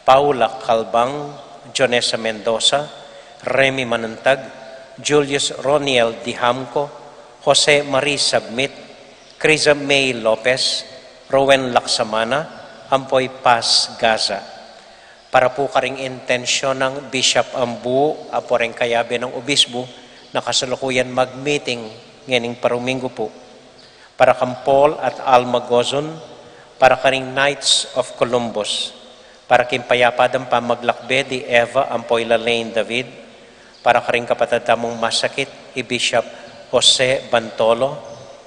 Paula Calbang, Jonesa Mendoza, Remy Manantag, Julius Roniel Dihamco, Jose Marie Submit, Criza May Lopez, Rowen Laksamana, ampo i Paz Gaza. Para pu karing intensyon nang Bishop Ambu, ampo reng kayabe nang obisbu, na kasalukuyan mag-meeting ngening paruminggu pu. Para kang Paul at Alma Gozon, para karing Knights of Columbus, para king payapa dang pamaglakbe di Eva ampo i Lalaine David, Para karing kapatad tamung masakit, i Bishop Jose Bantolo,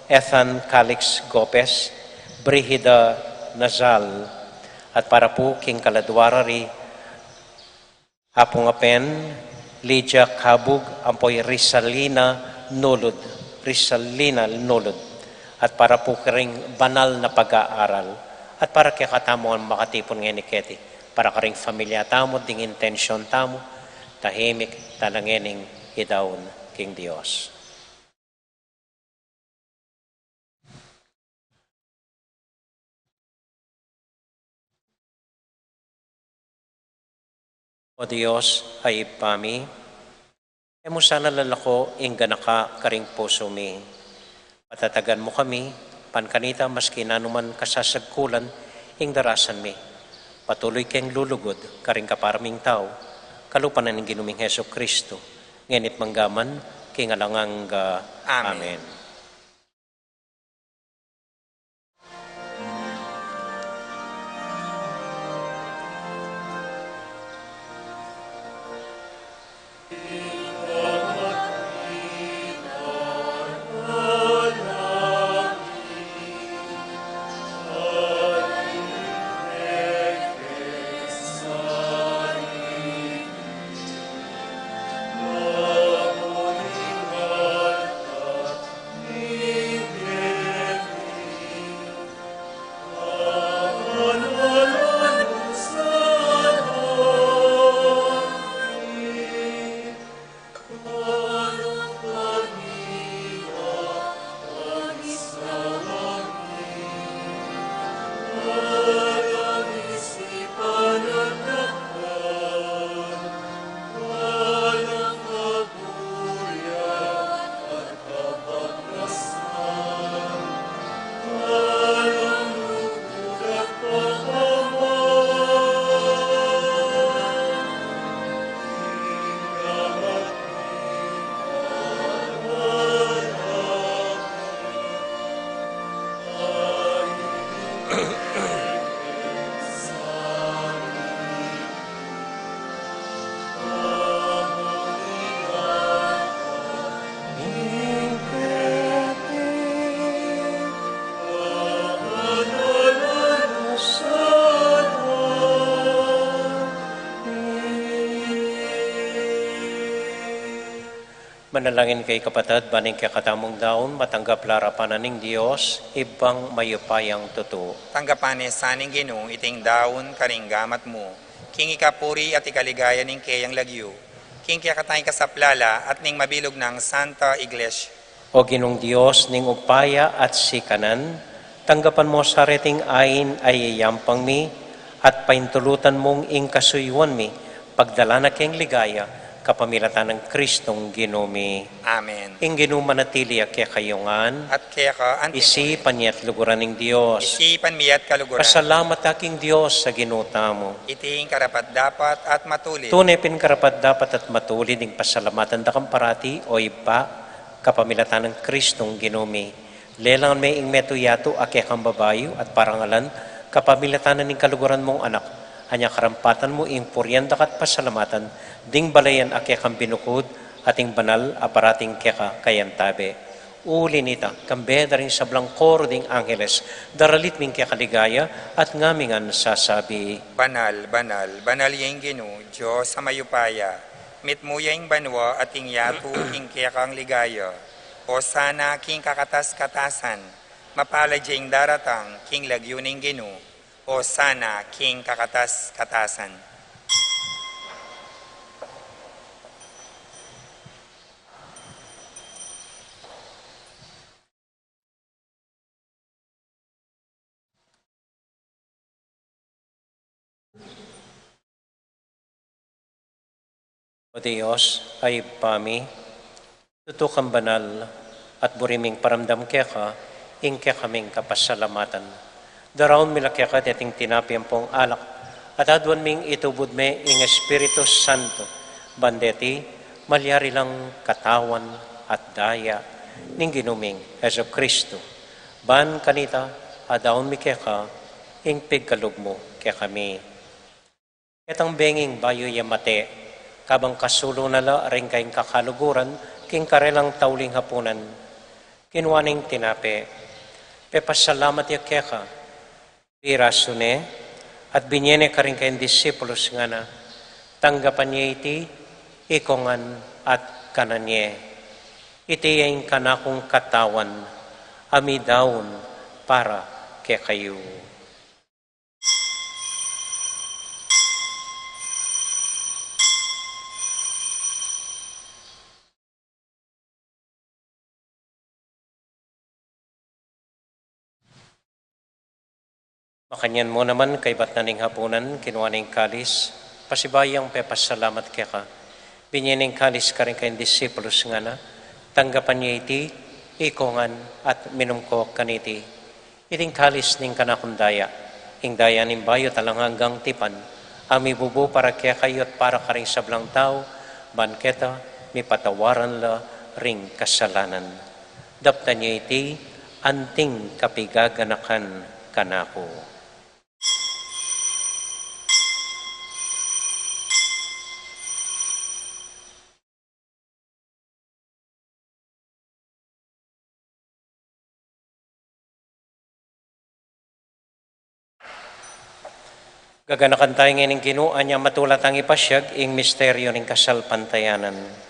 Ethan Calix Gopez, Brigida Nazal, at para pu king kaladua ra ri Apung Apen Lydia Cabug ampo i Risalina Nulud, Risalina Nulud, at para pu karing banal na pag-aaral, at para kekatamu ngan makatipun ngeni keti, para karing familia tamu, ding intensyon tamu, tahimik tala ngening idaun king Dios. O Dios, a Ibpa mi, e mu sana lalako ing ganaka karing pusu mi. Patatagan mu kami, ban kanita maski nanuman kasasagkulan ing darasan mi, patuluy keng lulugud karing kapara ming tau, kalupa na ning Ginu ming Jesucristo, ngeni't manggaman king alang angga. Amen. Amen. Manalangin kayu kapatad, ban ing kekatamung daun matanggap la arapan na ning Dios, Ibpang mayupayang tutu. Tanggapan na sa ning Ginu iting daun karing gamat mu, king ikapuri at ikaligaya ning keyang lagyu, king kekatang ikasaplala at ning mabilug nang Santa Iglesia. O Ginung Dios ning upaya at sikanan, tanggapan mu sa reting ain a iyayampang mi, at paintulutan mung ing kasuyuan mi, pagdala na keng ligaya, kapamilatan nang Kristong Ginu mi. Amen. Ing Ginu manatili ya kekayu ngan. At keka antimurin. Isipan ye at luguran ing Dios. Isipan mi at kaluguran. Pasalamat ta king Dios a Ginu tamu. Iti ing karapat-dapat at matulid. Tune pin karapat-dapat at matulid ing pasalamatan da kang parati, o Ibpa, kapamilatan nang Kristong Ginu mi. Lelangan me ing metung yatu a kekang babayu at parangalan kapamilatan na ning kaluguran mung Anak, anya karampatan mu ing purian da ka at pasalamatan, ding balayan a kekang binukud at ing banal a parating keka kayantabe. Uli nita, kambe da ring sablang koro ding angeles, daralit ming keka ligaya at ngaming ngan sasabi: Banal, banal, banal ya ing Ginu, Dios a mayupaya. Mitmu ya ing banua at ing yatu king kekang ligaya. Osana king kakatas-katasan. Mapalad ya ing daratang king lagyu ning Ginu. Osana king kakatas-katasan. O Dios, a Ibpa mi, tutu kang banal, at buri ming paramdam keka ing kekaming kapasalamatan. Daraun mi la keka deting tinape ampong alak, at aduan ming itubud me ing Espiritu Santo, ban deti malyari lang katawan at daya ning Ginu ming Jesucristo. Ban kanita, adaun mi keka ing pigkalub mu kekami. Ketang benging bayu ya mate, Kabang kasulu na la ring kayang kakaluguran king karelang tauling hapunan, kinua neng tinape, pepasalamat ya keka, pirasu ne, at binie ne karing kayang disipulus, ngana, tanggapan ye iti ikong ngan at kanan ye. Iti ya ing kanakung katawan a midaun para kekayu. Makanyan mu naman, kaybat na ning hapunan, kinua ne ing kalis, pasibayu yang pepasalamat keka, binie ne ing kalis karing kayang disipulus, ngana, tanggapan ye iti ikong ngan at minum ko kaniti. Iting kalis ning kanakung daya, ing daya ning bayu at alang anggang tipan, a mibubu para kekayu at para karing sablang tau, ban keta mipatawaran la ring kasalanan. Daptan ye iti anting kapigaganakan kanaku. Gaganakan tayu ngeni ning Ginu, anya matula tang ipasiag ing misteryu ning kasalpantayanan.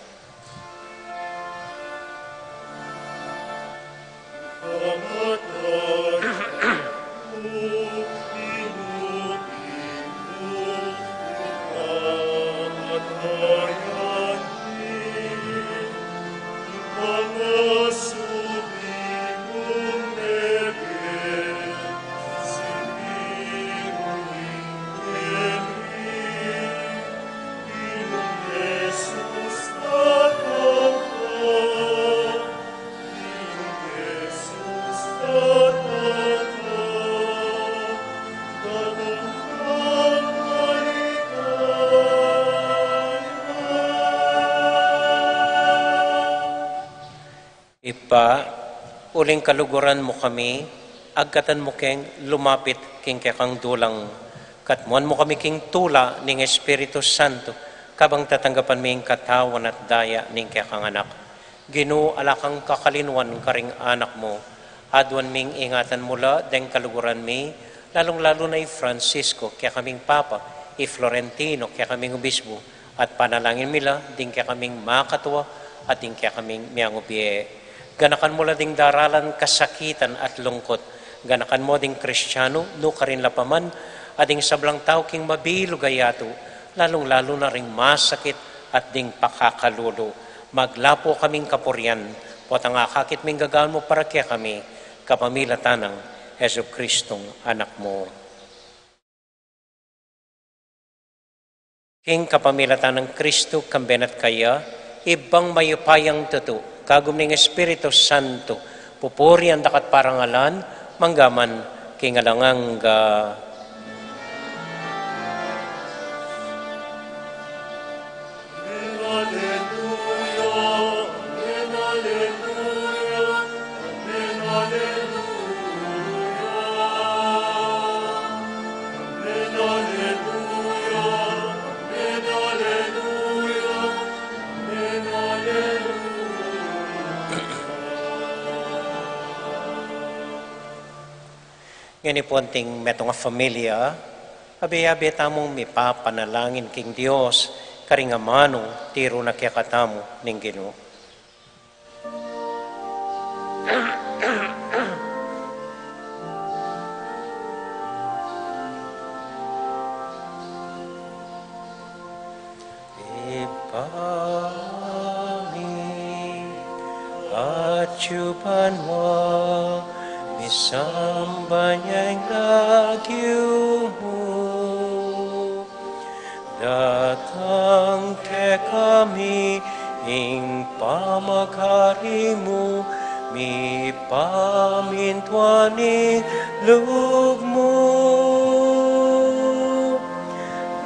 Ibpa, uling kaluguran mu kami, agkatan mu keng lumapit king kekang dulang, katmuan mu kami king tula ning Espiritu Santo, kabang tatanggapan mi ing katawan at daya ning kekang Anak. Ginu, ala kang kakalinuan karing anak mu. Aduan ming ingatan mu la deng kaluguran mi, lalung-lalu na i Francisco, kekaming Papa, i Florentino, kekaming Obispo, at panalangin mi la ding kekaming makatua at ding kekaming miyangubie. Ganakan mu la ding daralan kasakitan at lungkut. Ganakan mu ding Kristiano, nukarin la pa man, at ding sablang tau king mabilug a yatu, lalung-lalu na ring masakit at ding pakakalulu. Maglapu kaming kapurian, potang akakit ming gagawan mu para kekami, kapamilatan nang Jesucristong Anak mu. King kapamilatan nang Kristu, kambe na at kaya, Ibpang mayupayang tutu, kagum ning Espiritu Santo, pupurian da ka at parangalan, mangga man king alang angga. Ngeni pu anting metung a familia, abe-abe tamung mipapanalangin king Dios, karing amanu tiru na kekatamu ning Ginu. Ibpa mi, atsu ka banua, misamban ya ing lagyu mu, datang kekami ing pamagari mu, mipamintuan ing lub mu.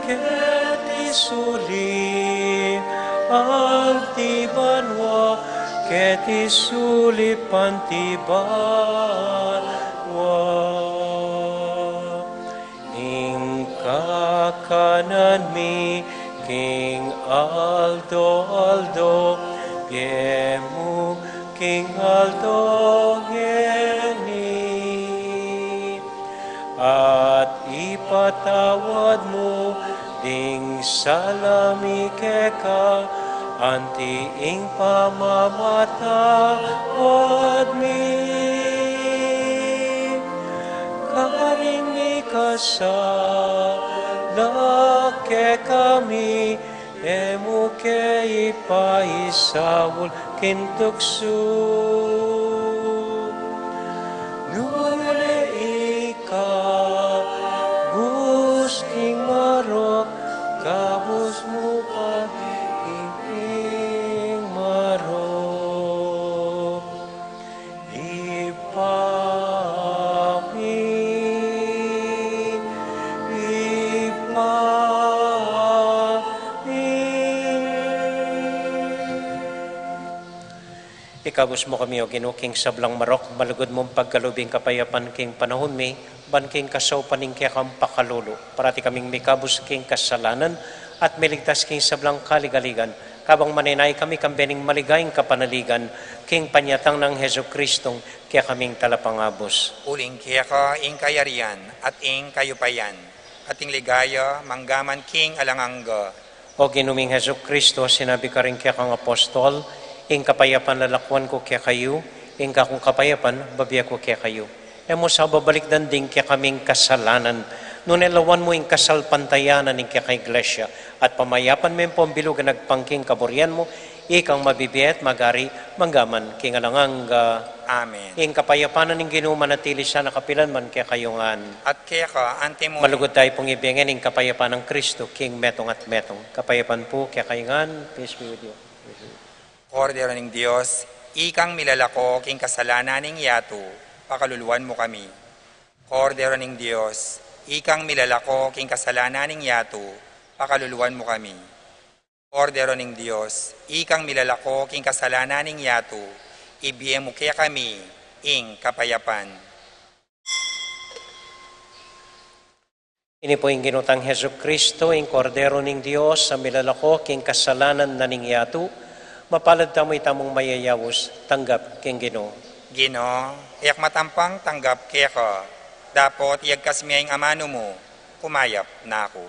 Keti sulip anti banua, keti sulip anti banua. Ing kakanan mi King aldo-aldo, bie mu king aldo ngeni, at ipatawad mu ding sala mi keka, anti ing pamamatawad mi karing mikasala kekami, e mu ke ipaisaul king tuksu, nune ikabus king marok, kabus mu kami king marok. Ibpa mi, Ibpa mi. Ikabus mu kami, O Ginu, king sablang marok, malugud mung pagkalub ing kapayapan king panaun mi, ban king kasaupan ning kekang pakalulu, parati kaming mikabus king kasalanan at miligtas king sablang kaligaligan, kabang manenaya kami kambe ning maligayang kapanaligan king panyatang nang Jesucristong kekaming Talapangabus. Uling keka ing kayarian at ing kayupayan at ing ligaya manggaman king alang angga. O Ginu ming Jesucristo, sinabi karing kekang apostol, ing kapayapan lalakuan ku kekayu, ing kakung kapayapan babie ku kekayu. E mu sa babalikdan ding kekaming kasalanan, nune lawan mu ing kasalpantayanan ning kekang Iglesia, at pamayapan me pu ing bilug a agpang king kaburian mu, ikang mabibie at mag-ari manggaman king alang angga. Amen. Ing kapayapan na ning Ginu manatili sana kapilan man kekayu ngan. At keka anti mu. Malugud tayu pung ibie ngan ing kapayapan nang Kristo king metung at metung. Kapayapan pu kekayu ngan. Peace be with you. Kordero ning Dios, ikang milalako king kasalanan ning yatu, pakaluluan mu kami. Kordero ning Dios, ikang milalako king kasalanan ning yatu, pakaluluan mu kami. Kordero ning Dios, ikang milalako king kasalanan ning yatu, ibie mu kekami ing kapayapan. Ini pu ing Ginu tang Jesucristo, ing Kordero ning Dios, a milalako king kasalanan na ning yatu. Mapalad tamu itamung mayayaus tanggap king Ginu. Ginu, e ku matampang tanggap keka, dapot iyagkas me ing amanu mu, kumayap na ku.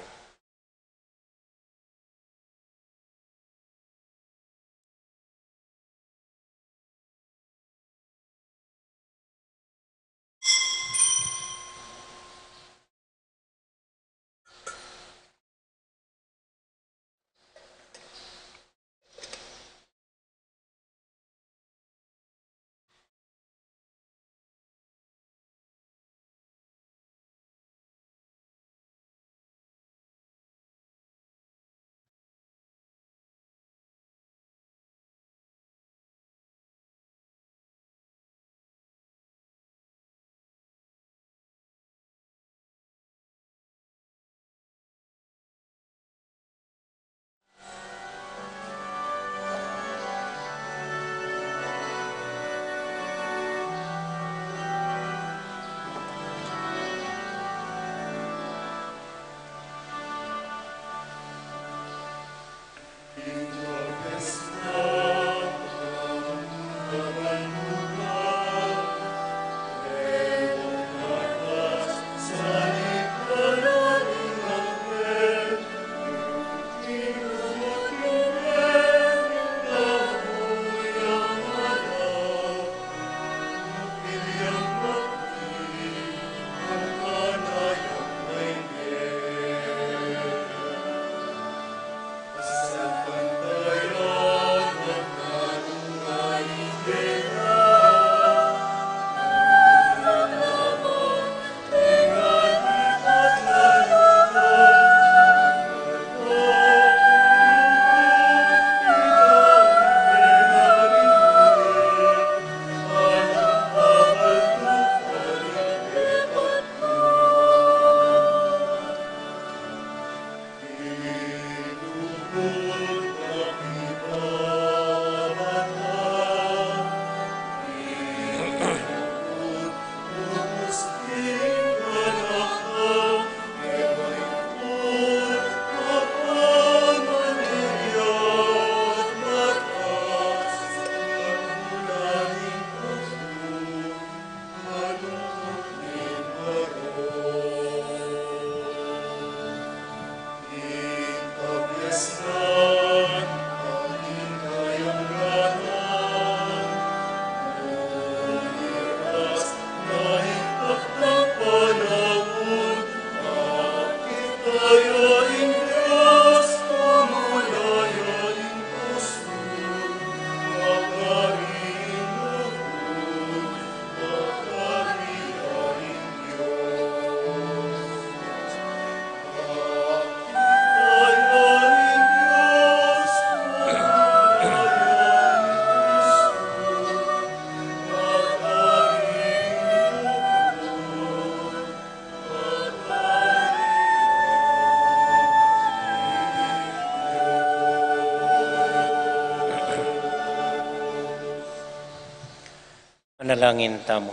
Manalangin tamu.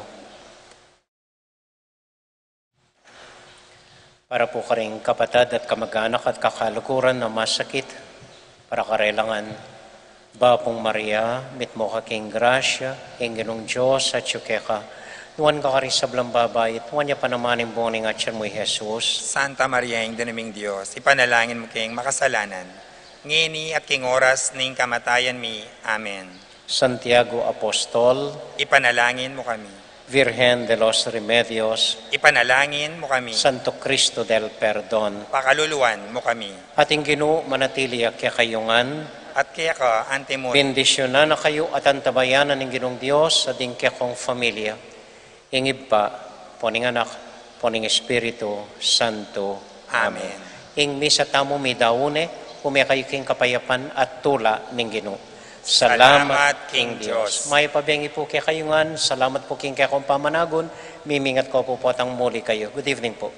Para pu karing kapatad at kamag-anak at kakaluguran a masakit, para karela ngan, Bapu Maria, mitmu ka king grasya, ing Ginung Dios atyu keka, nuan ka karing sablang babai, at nuan ya pa naman ing bunga ning atyan mu, i Jesus. Santa Maria, Indu na ning Dios, ipanalangin mu keng makasalanan, ngeni at king oras ning kamatayan mi. Amen. Santiago Apostol, ipanalangin mu kami. Virgen de los Remedios, ipanalangin mu kami. Santo Cristo del Perdon, pakaluluan mu kami. At ing Ginu manatili ya kekayu ngan. At keka antimun. Bendisyunan na kayu at antabayanan ning Ginung Dios at ing kekong familia. Ing Ibpa, ampo ning Anak, ampo ning Espiritu Santo. Amen. Ing misa tamu midaun ne, ume kayu king kapayapan at tula ning Ginu. Salamat king Dios. Mayap a bengi pu kekayu ngan, salamat pu king kekong pamanagun, mimingat ko pu potang muli kayu. Good evening pu.